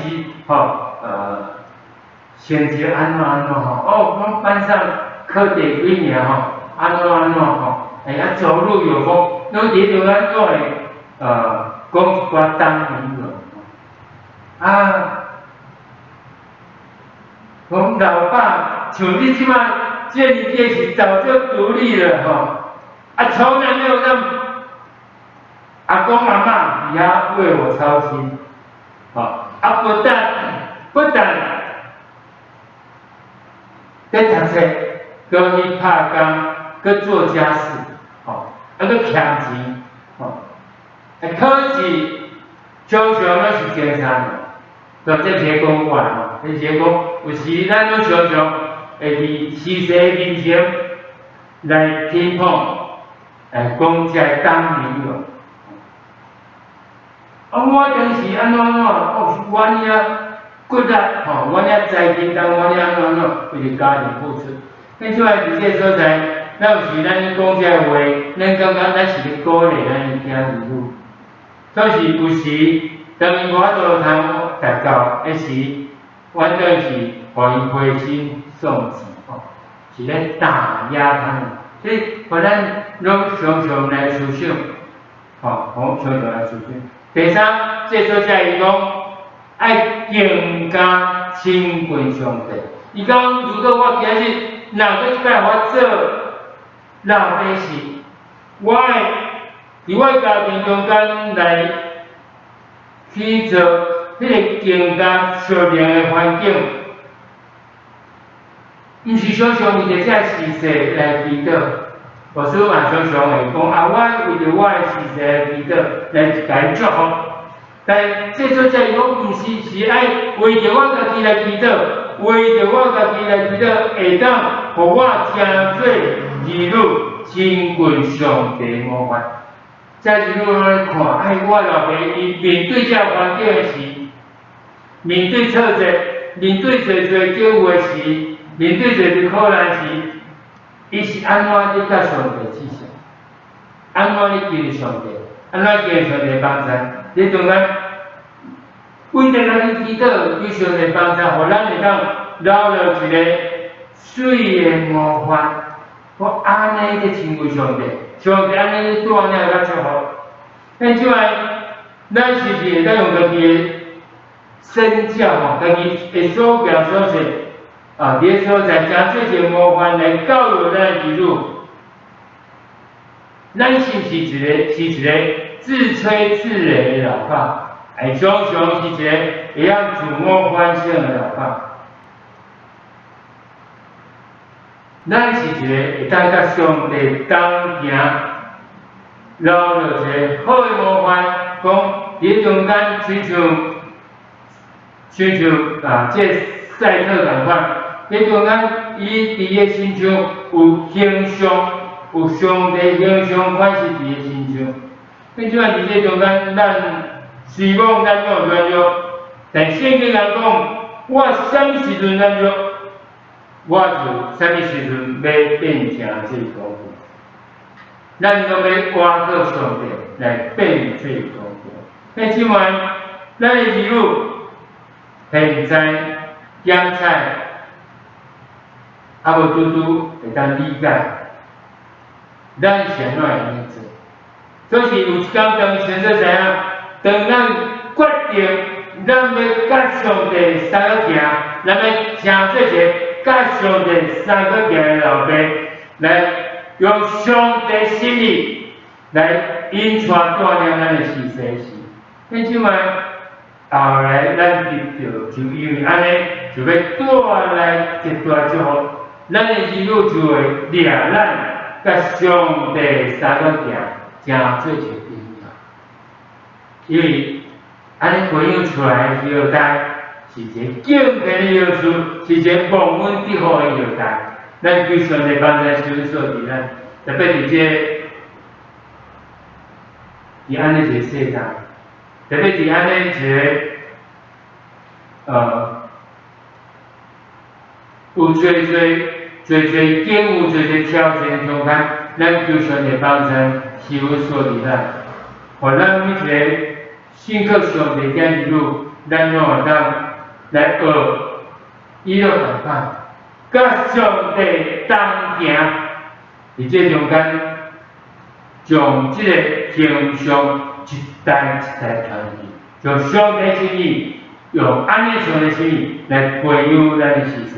吼，成績按怎按怎吼，哦，阮班上考第幾名吼，按怎按怎吼，哎啊走路有風，攏佇中間攏會講一寡當年勇，啊，講老爸像你這擺這年紀是早就獨立了吼，啊從來沒有讓阿公阿嬤佇遐為我操心，吼，啊不但佇讀冊，閣去拍工，閣做家事，吼，啊閣欠錢，吼，啊考試常常攏是前三名，對，這是講我吼，這是講有時咱攏常常會佇時勢面前來評判，來講這個當年咯。啊，我當時按怎按怎，哦，我爾骨力吼，我爾才叮當，我爾按怎按怎，為著家庭付出。咱這擺佇這個所在，咱有時咱講這個話，咱感覺咱是咧鼓勵咱的囝兒女。所以有時當𪜶無法度通達到彼時，阮等是予𪜶灰心喪志吼，是咧打壓他們。所以，予咱攏常常來思想，吼，好常常來思想。第三，這作者伊講愛更加親近上帝。伊講，如果我今日若閣一擺我做老爸時，我會佇我家庭中間來去做彼個更加屬靈的環境，毋是常常為著這時勢來祈禱。牧師嘛常常會講啊，我為著我的時勢來祈禱，來共伊祝福。但這作者伊講，毋是是愛為著我家己來祈禱，為著我家己來祈禱，會當予我成做兒女親近上帝模範。這兒女來看，哎，我老爸伊面對這環境的時，面對挫折，面對濟濟境遇時，面對濟濟苦難時，伊是按怎咧佮上帝起誓？按怎咧求上帝？按怎求上帝幫助？佇中間為著咱去祈禱，求上帝幫助，予咱會當留落一個媠的模範。我按呢咧親近上帝，上帝按呢帶領佮祝福。咱這擺，咱是毋是會當用家己的身教吼，家己的所行所說啊，佇個所在成做一個模範來教育咱的兒女？咱是毋是一個自吹自擂的老爸？還常常是一個會曉自我反省的老爸？咱是一個會當佮上帝同行，留落一個好的模範，講佇中間親像啊，這賽特仝款，佇中間伊佇伊的身上有形象，有上帝形象款式佇伊身上。咱這擺佇這中間，咱雖講咱有軟弱，但聖經人講，我啥物時陣軟弱，我就啥物時陣欲變成這個工具。咱攏欲倚靠上帝來變做工具。咱這擺，咱的兒女現在檢採，猶無拄拄會當理解，咱是按怎會按呢做？所以有一工當先做知影，當咱決定咱欲佮上帝相佮行，咱欲成做一個佮上帝相佮行的老爸，來用上帝心意來引帶帶領咱的時勢時，咱這擺後來咱得著，就因為按呢，就欲帶來極大祝福，咱的兒女就會掠咱佮上帝相佮行，成做一個朋友。因為按呢培養出來的後代是一個敬虔的後嗣，是一個蒙恩得福的後代。咱求上帝幫助施恩所賜咱，特別佇這個佇按呢一個世代，特別佇按呢一個有濟濟濟濟境遇、濟濟挑戰中間，咱求上帝幫助施恩所賜咱，予咱每一個信靠上帝的兒女，咱攏會當來學以諾仝款，佮上帝同行，佇這中間，將這個形象一代一代傳去，將上帝心意，用按呢上帝心意來培養咱的子孫，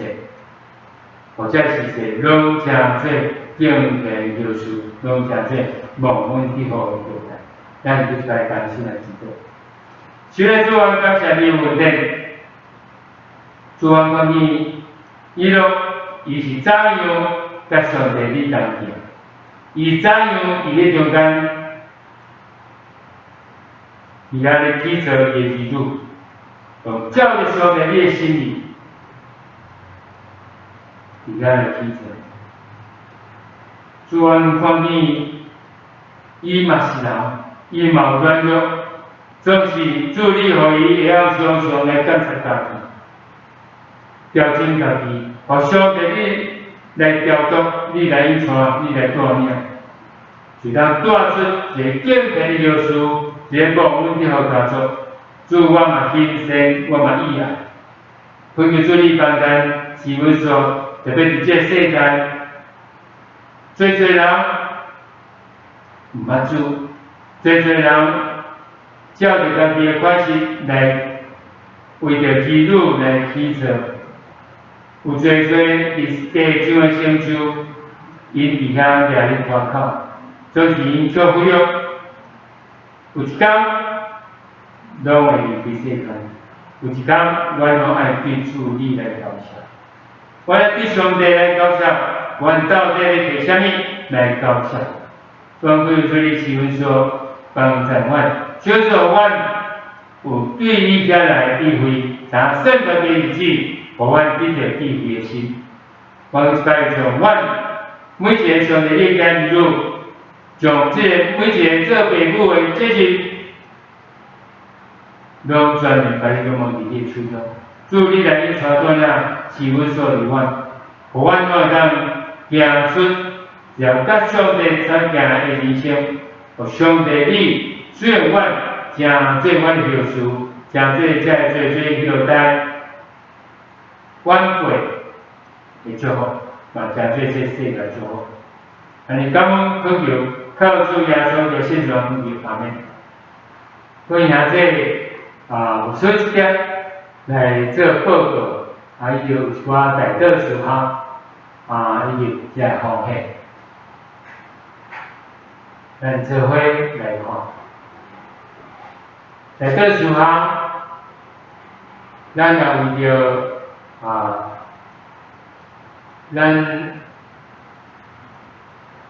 予這子孫攏成做敬虔的後嗣，攏成做蒙恩得福的後代。咱就來同心來祈禱。親愛主啊，感謝你的恩典。主啊，看見以諾，伊是怎樣佮上帝你同行？伊怎樣佇彼中間，佇遐咧起造伊的兒女，照著上帝你的心意，佇遐來起造。主啊，看見伊嘛是人，伊嘛有軟弱，總是主你予伊會曉常常來監察家己，調整家己，予上帝你來調度，你來引帶，你來帶領，就當帶出一个敬虔的牧師，一个蒙恩得福家族。主，我嘛欣羨，我嘛意愛，懇求主你幫咱慈文所，特別佇這个世代，濟濟人毋捌主，濟濟人照著家己的款式來為著兒女來起錯，有濟濟佇地上的成就，𪜶佇遐掠咧誇口，總是𪜶卻忽略，有一工攏會離開世間，有一工，阮攏愛對主你來交賬。阮愛對上帝來交賬，阮到底咧摕啥物來交賬？阮求主你賜阮說幫助阮，小助阮有對你遐來智慧，知影算家己日子，予阮得著智慧的心。阮拜將阮每一个上帝你的兒女，將這個每一个做爸母的責任，攏全然共你攏握佇你的手中。主你來引帶帶領，賜阮所予阮，予阮攏會當行出一條佮上帝相行的人生。予上帝你使用阮，成做阮的後嗣，成做這濟濟後代晚輩的祝福，嘛成做這世界祝福。按呢感恩祈求，靠主耶穌的聖名，阿們。各位兄弟啊，有小一點來做報告，啊，伊就有一寡代禱事項，啊，以及遮奉獻，咱做伙來看。代禱事項，咱也為著啊，咱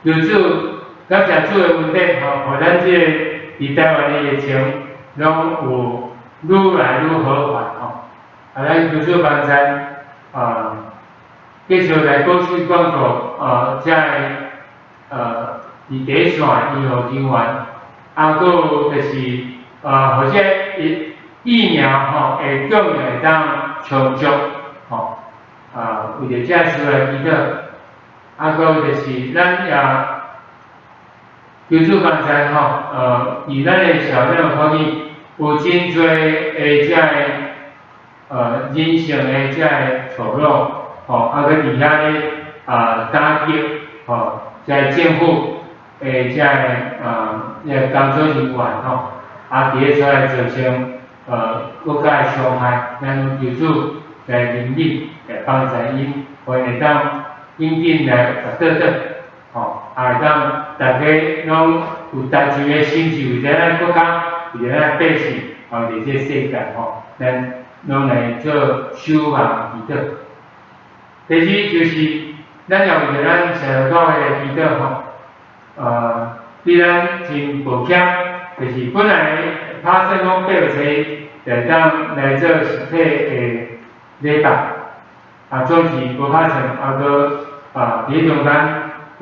求主感謝主的恩典吼，予咱這個佇台灣的疫情攏有愈來愈和緩吼。啊，咱求主幫咱啊，繼續來保守關顧啊，遮個佇第一線醫護人員，啊，閣有就是啊，或者疫苗吼會供應會當充足吼，啊，為著這事來祈禱，啊，閣有就是咱也求主幫咱吼，佇咱的社會環境有真濟的遮個人性的遮個錯亂，吼，啊，閣佇遐咧啊打擊，吼，遮個政府的遮個啊，遐工作人員吼，啊，佇咧出來造成國家的傷害，咱求主來憐憫，來幫助𪜶，予𪜶會當緊緊來結倒轉，吼，啊會當大家攏有單純的心，是為著咱國家，為著咱百姓，吼，為這個世界吼，咱攏來做守望祈禱。第二就是咱也為著咱聖教會來祈禱吼，對咱真抱歉，就是本來拍算講8月初一會當來做實體的禮拜，啊，總是無拍算，啊，閣啊，佇中間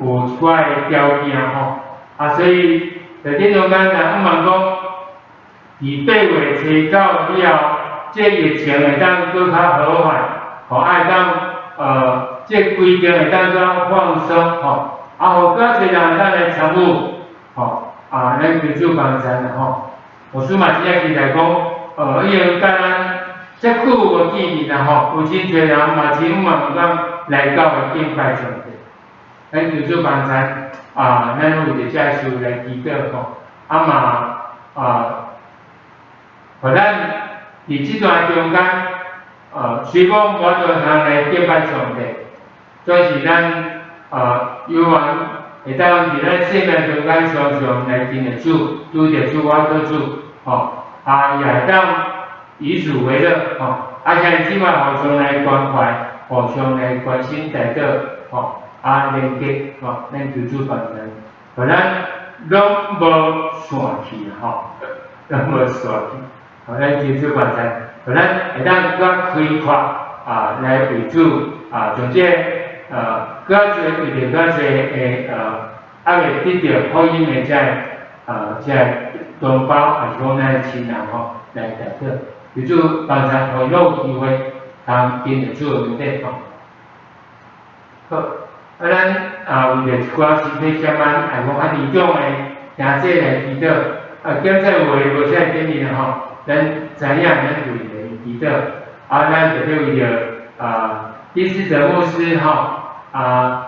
有一寡的條件吼，啊，所以佇這中間咱向望講，佇8月初九以後，這疫情會當閣較和緩，吼，啊會當這規定會當較放鬆，吼，啊，予較濟人會當來參與，吼，啊，咱求主幫助吼。牧師嘛真正期待講，已經佮咱遮久無見面啦吼，有真濟人嘛真向望講來教會敬拜上帝。咱求主幫助，啊，咱為著這事來祈禱吼，啊嘛啊，予咱佇這段中間，雖講無法度通來敬拜上帝，總是咱啊有緣會當佇咱生命中間常常來經歷主，拄著主，倚靠主，吼，啊也會當以主為樂，吼，啊兄弟姊妹互相來關懷，互相來關心代禱，吼，啊連結，吼，咱求主幫助，予咱攏無散去吼，攏無散去，予咱求主幫助，予咱會當閣開闊啊，來為主啊，將這個閣較濟為著較濟的還未得著福音的這個這个同胞，抑是講咱的親人吼來代禱。求主幫助，予𪜶有機會通經歷主的恩典吼。好，啊，咱啊為著一寡身體欠安，抑講較年長的兄姊來祈禱，啊，檢查有的無啥會頂面吼，咱知影咱為著伊祈禱，啊，咱特別為著啊丁思哲牧師吼，啊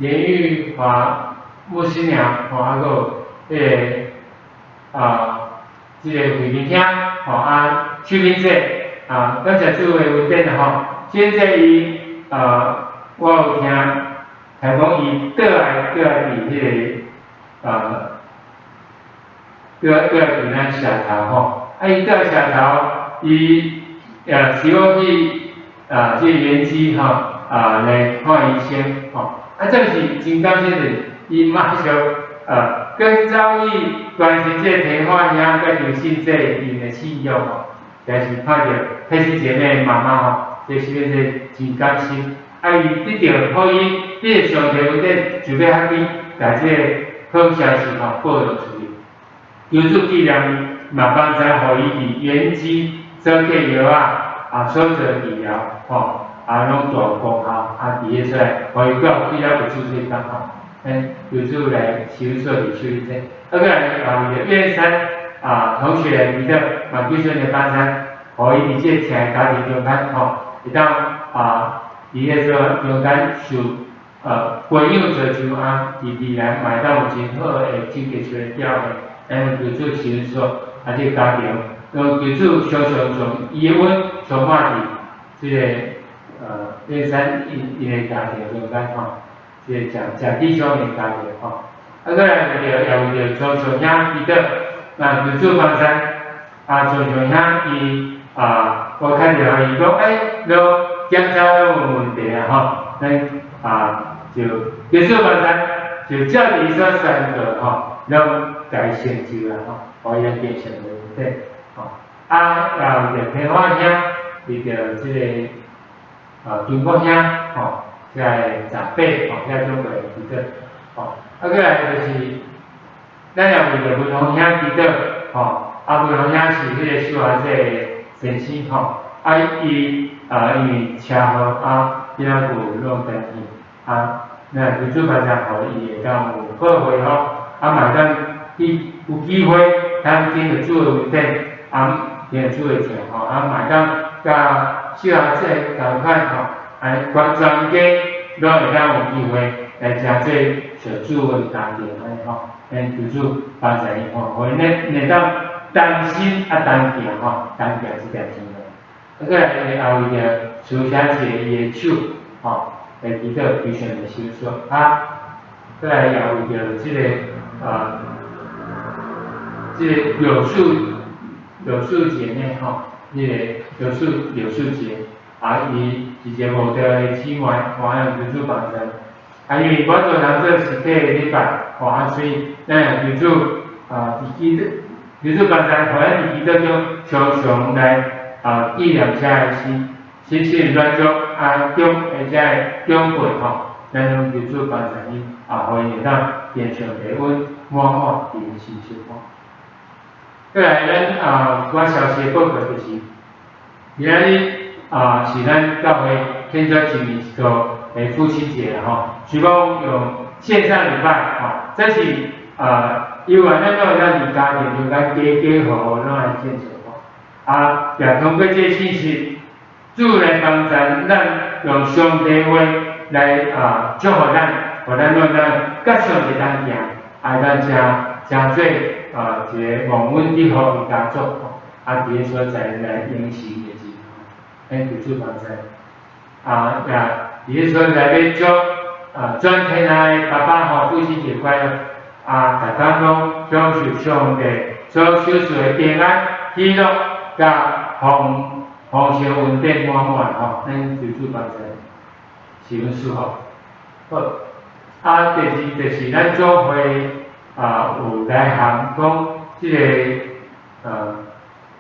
連玉華牧師娘吼，啊閣有彼个啊，這个惠民兄吼，啊秀敏姐啊，感謝主的恩典吼，現在伊啊，我有聽，聽講伊倒來倒來佇彼个啊，倒來倒來佇咱社頭吼，啊伊倒來社頭，伊是講去啊，這個原基吼啊來看醫生吼，啊這是真感謝的，伊馬上啊跟早已關心這個天花兄佮劉信這𪜶的信仰吼，但是看著佩芝姐妹媽媽吼，這是變做真感心。啊！伊得著福音，得著上帝恩典，就欲較緊，共這个好消息吼報導出去。求主紀念伊，嘛幫助予伊佇原基做客藥仔，啊所做治療，吼，啊攏大有功效，啊佇彼出來，予伊閣有去了有注水工吼。咱求主來收做佇手裡底。啊，閣來啊，為著燕山啊同學來祈禱，嘛求主來幫助，予伊佇這個疼的家庭中間吼，會當啊。佇彼個中間受培養造就啊，佇未來嘛會當有真好的真傑出的表現。咱求主賜福，啊，這个家庭，用求主常常將伊的恩充滿佇這个燕山𪜶的家庭中間吼，這个鄭鄭弟兄的家庭吼。啊，閣來為著也為著張松兄祈禱，那求主幫助，啊，張松兄伊啊，我看著伊講，欸，攏檢查攏無問題啊吼，咱啊就求主幫助，就照著伊所宣告吼，攏共伊成就啊吼，予伊變成無問題吼。啊，也為著天華兄，為著這个金國兄吼，這个長輩吼，遐長輩祈禱吼。啊，閣來就是，咱也為著文宏兄祈禱吼，啊，文宏兄是彼个小孩子的先生吼，啊伊啊因為車禍啊，今仔有弄斷去，啊，那求主幫助，予伊會當有好恢復，啊嘛會當去有機會通經歷主的恩典，啊，經歷主的疼吼，啊嘛會當佮小孩子仝款吼，啊，全全家攏會當有機會來成做屬主的家庭按呢吼，咱求主幫助𪜶吼，予𪜶咧會當同心啊同行吼，同行這條天路。啊，閣來也為著蘇小姐伊的手吼，來祈禱求上帝收束啊，閣來也為著這个啊，這个柳樹柳樹姐妹吼，這个柳樹柳樹姐啊，伊是一個無道的姊妹，我用求主幫助。啊，因為我做人做實體的禮拜，吼啊，所以咱也求主啊，佇祈禱，求主幫助，予咱佇祈禱中常常來啊紀念遮个心，心心軟弱啊長的遮个長輩吼，咱攏求主幫助𪜶啊，予𪜶會當見上帝恩滿滿佇𪜶身上吼。閣來咱啊，一寡消息報告就是，今仔日啊是咱教會天主前面一個的父親節啦吼，是講用線上禮拜吼，這是啊，因為咱攏會當佇家庭中間家家戶戶攏來獻上吼，啊，也通過這個信息，主來幫助咱用上帝話來啊祝福咱，予咱攏當佮上帝同行，啊，咱誠誠做啊一个蒙恩得福的家族吼，啊，佇個所在來應承的字，咱求主幫助，啊，也佇個所在欲祝啊全天下的爸爸吼父親節快樂，啊，逐工攏享受上帝所賞賜的平安、喜樂、佮豐豐盛恩典滿滿吼，咱求主幫助，是阮祝福。好，啊，第二就是咱總會啊有來函講，這个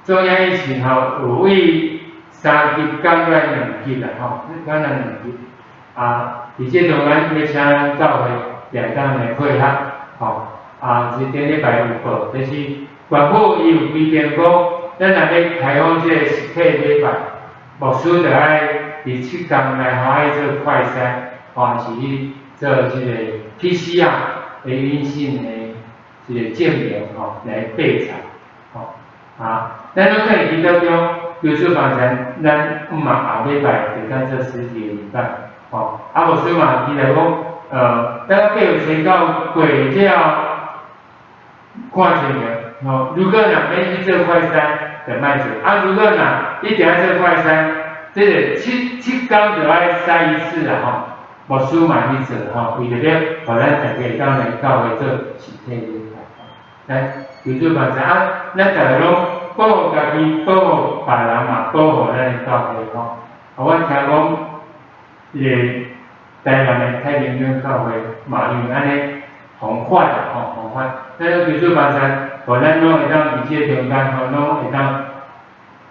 中央疫情吼有為三級感染兩級啦吼，感染兩級。啊，佇這中間欲請咱教會也會當來配合吼，啊，是頂禮拜有報，就是縣府伊有規定講，咱若欲開放這个實體禮拜，牧師就愛佇7工內吼愛做快篩，或是去做這个 PCR 的陰性的一個證明吼，來備查，吼啊，咱攏可以記得中，求主幫助咱毋嘛後禮拜就當做實體的禮拜，吼，啊牧師嘛期待講，咱8月初9過了看情形，吼，如果若免去做快篩，就莫做，啊，如果若一定愛做快篩，這個7工就愛篩一次啦，吼，牧師嘛去做吼，為著欲予咱大家會當來教會做實體禮拜，來求主幫助啊，咱逐个攏保護家己，保護別人嘛，保護咱的教會吼。啊，我聽講，彼个台南的太平間教會嘛因為按呢防範啦吼，防範，咱求主幫助，予咱攏會當佇這個中間吼，攏會當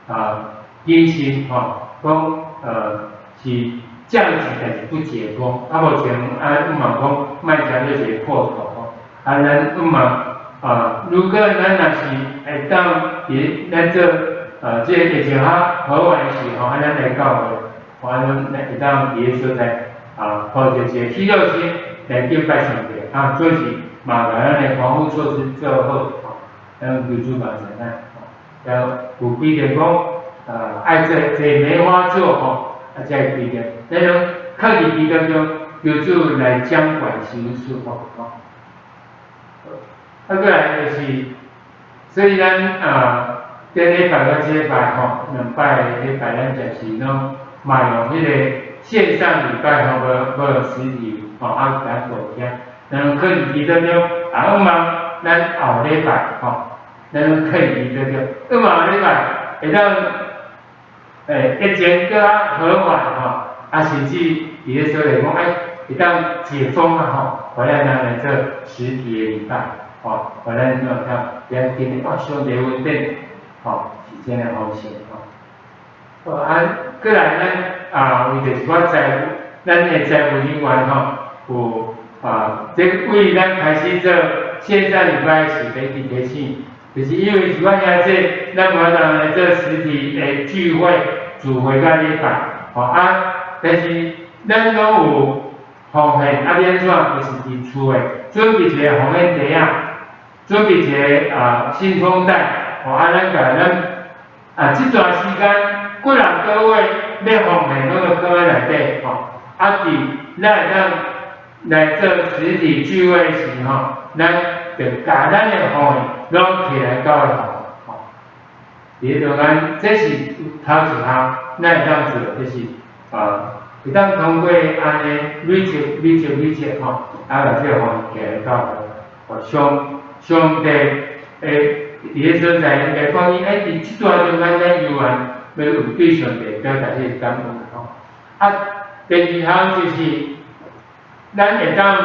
啊謹慎吼，講是降級但是不解封，啊目前啊毋嘛講莫誠做一個破口吼，啊咱毋嘛啊，如果咱若是會當佇咱做這個疫情較好緩時吼，啊咱來教會，啊咱會當佇个所在啊，抱著一個喜樂心來敬拜上帝，啊，做是嘛共咱的防護措施做好，吼，咱求主幫助咱，吼，然後有規定講，愛做坐梅花座吼，啊，才會規定，咱攏囥佇基督中，求主來掌管賞賜吼，吼。啊，過來就是，所以咱啊，頂禮拜佮這禮拜吼，兩擺禮拜咱就是攏嘛用彼個線上禮拜吼，無無用實體吼，啊，來報聽，咱囥佇基督中，啊，向望咱後禮拜吼，咱攏囥佇基督中，向望後禮拜會當疫情閣較和緩吼，啊，甚至佇咧所在講，哎，會當解封啊吼，予咱人來做實體的禮拜，吼，予咱攏會當比較經歷，哇，上帝恩典，吼，是這個方式吼。好啊，過來咱啊，為著一寡財務，咱的財務人員吼，有啊，這為咱開始做線上禮拜時，欲去提醒，就是因為一寡兄弟，咱無法度來做實體的聚會、聚會佮禮拜，吼啊，但是咱攏有奉獻，啊，欲按怎？就是佇厝的準備一個奉獻袋仔，準備一個啊信封袋，吼啊，咱共咱啊這段時間幾若個月欲奉獻，攏會囥佇內底，吼，啊，佇咱會當來做實體聚會時，吼，咱就共咱的奉獻攏提來教會吼，佇咧中間，這是頭一項，咱會當做，就是啊，會當通過按呢累積、累積、累積吼，啊，共這個奉獻提來教會，吼，上帝會佇咧所在應該講伊愛佇這段中間咱猶原欲有對上帝表達這個感恩吼。啊，第二項就是咱會當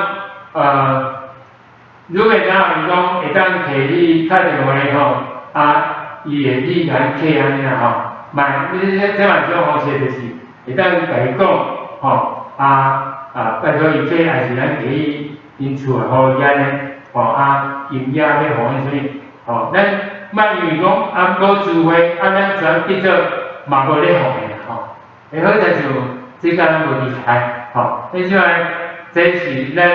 如果當伊講會當提你敲電話吼，啊，伊會去共咱客按呢啦吼，嘛，你這嘛一種方式就是會當共伊講吼，啊啊，拜託伊客，還是咱提去𪜶厝的予伊按呢，吼啊，金額欲予伊啥物，吼，咱莫以為講啊無聚會，啊咱全變做嘛無咧奉獻吼，會好親像這佮咱無離開，吼，你這擺這是咱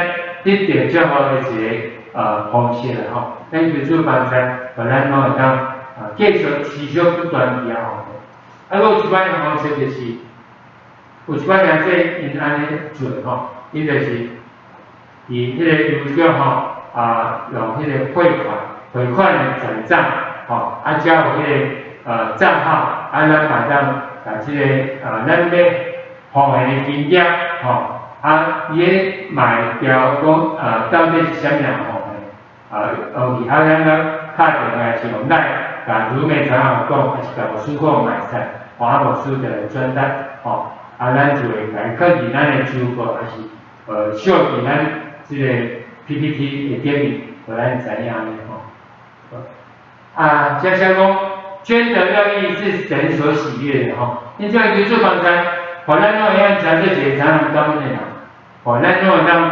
得著祝福的一個方式啦吼，咱求主幫助，予咱攏會當啊繼續持續不斷佇遐奉獻。啊，閣有一擺方式就是，有一擺兄弟𪜶按呢做吼，𪜶就是佇彼個郵局吼啊用彼個匯款，匯款的轉帳吼，啊才有彼個帳號，啊咱嘛會當共這個咱欲奉獻的金額吼，啊伊彼嘛會標講到底是啥物人奉獻，啊用去啊咱閣敲電話還是用 LINE，共如美長老講，還是共牧師講嘛會使，吼啊牧師就來轉達，吼，啊咱就會共伊囥佇咱的周報，還是秀佇咱這個 PPT 的頂面，予咱知影按呢吼。啊，接下講捐得樂意是神所喜悅的吼，你這求主幫助，予咱攏會曉成做一個知恩感恩的人，予咱攏會當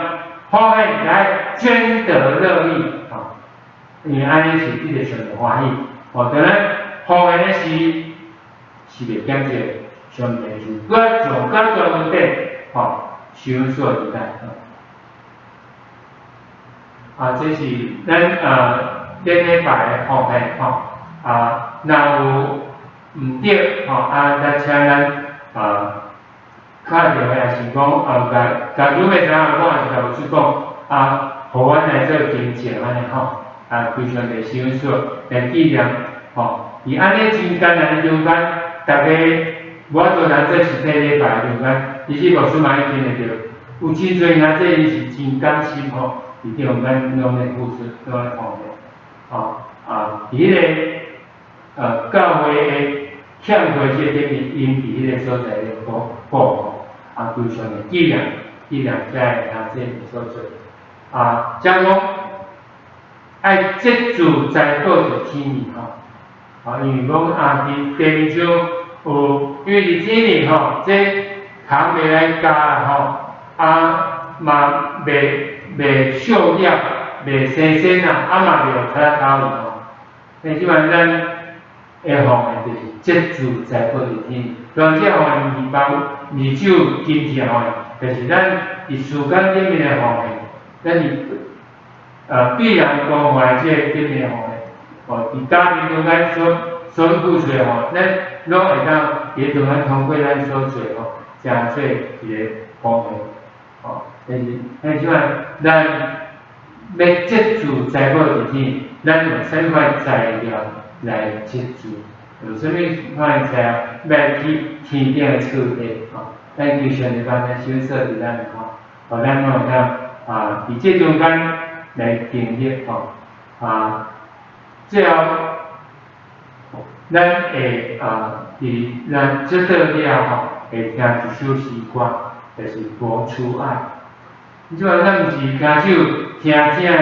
奉獻來捐得樂意，吼。吼，因為按呢是得著上帝歡喜，吼，當咱奉獻的時是袂減少，上帝是閣上較大恩典，吼，施恩賜佇咱。啊，這是咱頂禮拜的奉獻，吼，啊，若有毋對，吼，啊，咱請咱敲電話，抑是講共姊妹知影講，抑是共牧師講，啊，予阮來做更正按呢吼，啊，求上帝施恩賜來紀念，吼，佇按呢真艱難的中間，逐家無法度來做實體禮拜中間，其實牧師嘛已經會著，有真濟兄弟伊是真甘心吼，佇中間攏咧付出，攏咧奉獻，吼，啊，佇彼個教會的欠虧這個頂面，𪜶佇彼個所在咧補補吼，啊，求上帝紀念紀念遮个兄弟所做，啊，遮講愛節制財寶佇天裡吼，啊，因為講啊，佇第二章有，因為佇天裡吼，這蟲袂來咬啦吼，啊嘛袂鏽裂，袂生鉎啊，啊嘛袂予賊仔偷去吼。所以這擺咱會奉的就是節制財寶佇天裡，當然這奉獻毋是包二手金錢奉獻，就是咱佇時間頂面的奉獻，咱佇必然關懷這個頂面的奉獻，哦，佇家庭中間所付出的吼，咱攏會當佇中間通過咱所做吼，成做一個奉獻，吼，但是咱這擺咱欲節制財寶佇天，咱用啥物款材料來節制？用啥物款材料來去天頂的厝底？吼，咱求上帝幫咱施恩賜佇咱吼，予咱攏會當啊，佇這中間來經歷吼，啊，最後咱會啊，佇咱這倒了後，會聽一首詩歌，就是活出愛。你這擺咱毋是舉手聽聽的，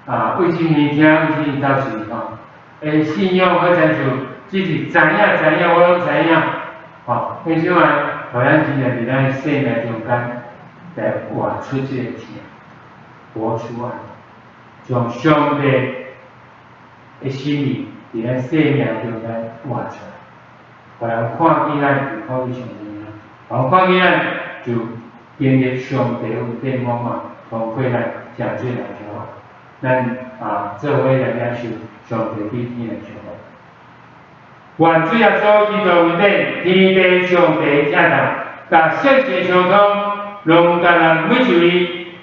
啊，為這邊聽，為這邊走出去吼。信仰好親像只是知影知影，我攏知影，吼。彼種啊，予咱真正佇咱生命中間來活出這個疼，活出愛，將上帝的心意佇咱生命中間活出來，予人看見咱就看見上帝，予人看見咱就經歷上帝恩典滿滿，通過咱成做來祝福。咱啊，做伙來領受上帝對天的祝福。願主耶穌基督恩典，天父上帝疼愛，佮聖神相通，攏佮咱每一位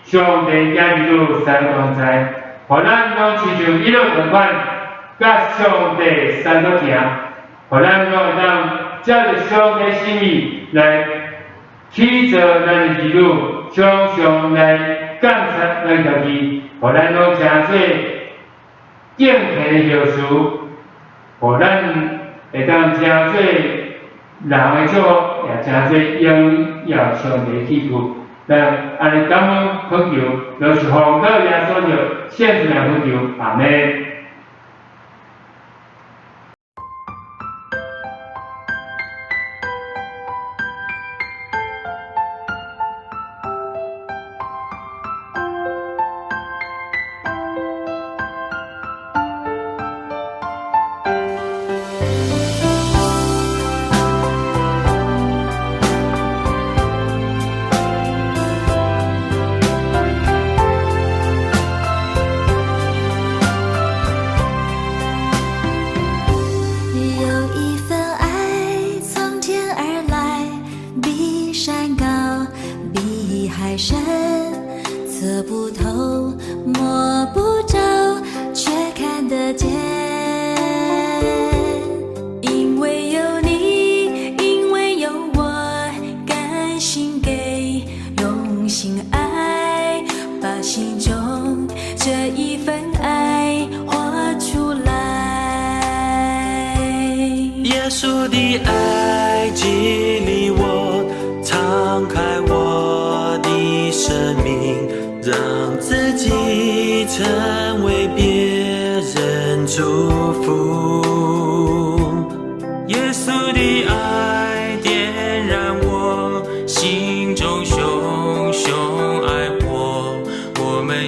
上帝囝兒女三同在，予咱攏親像以諾仝款，佮上帝三國行，予咱攏會當照著上帝心意來起造咱的兒女，常常來監察咱家己，予咱攏成做敬虔的後嗣，予咱會當成做人的祝福，也成做榮耀上帝的器具。咱按呢感恩懇求，攏是奉靠耶穌的聖名懇求，阿們。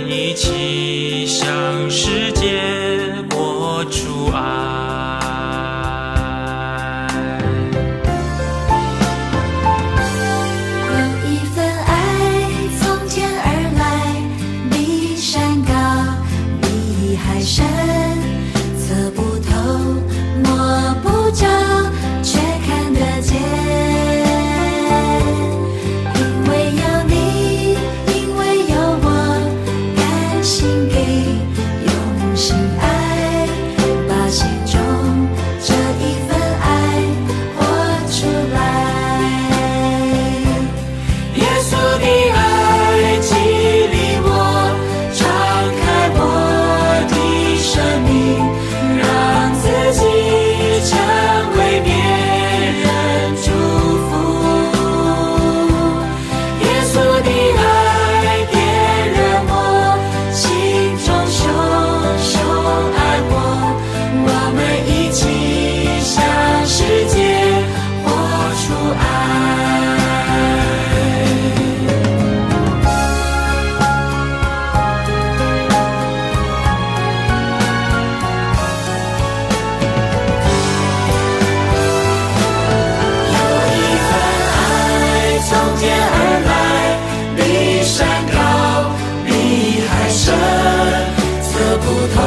一起享受。頭。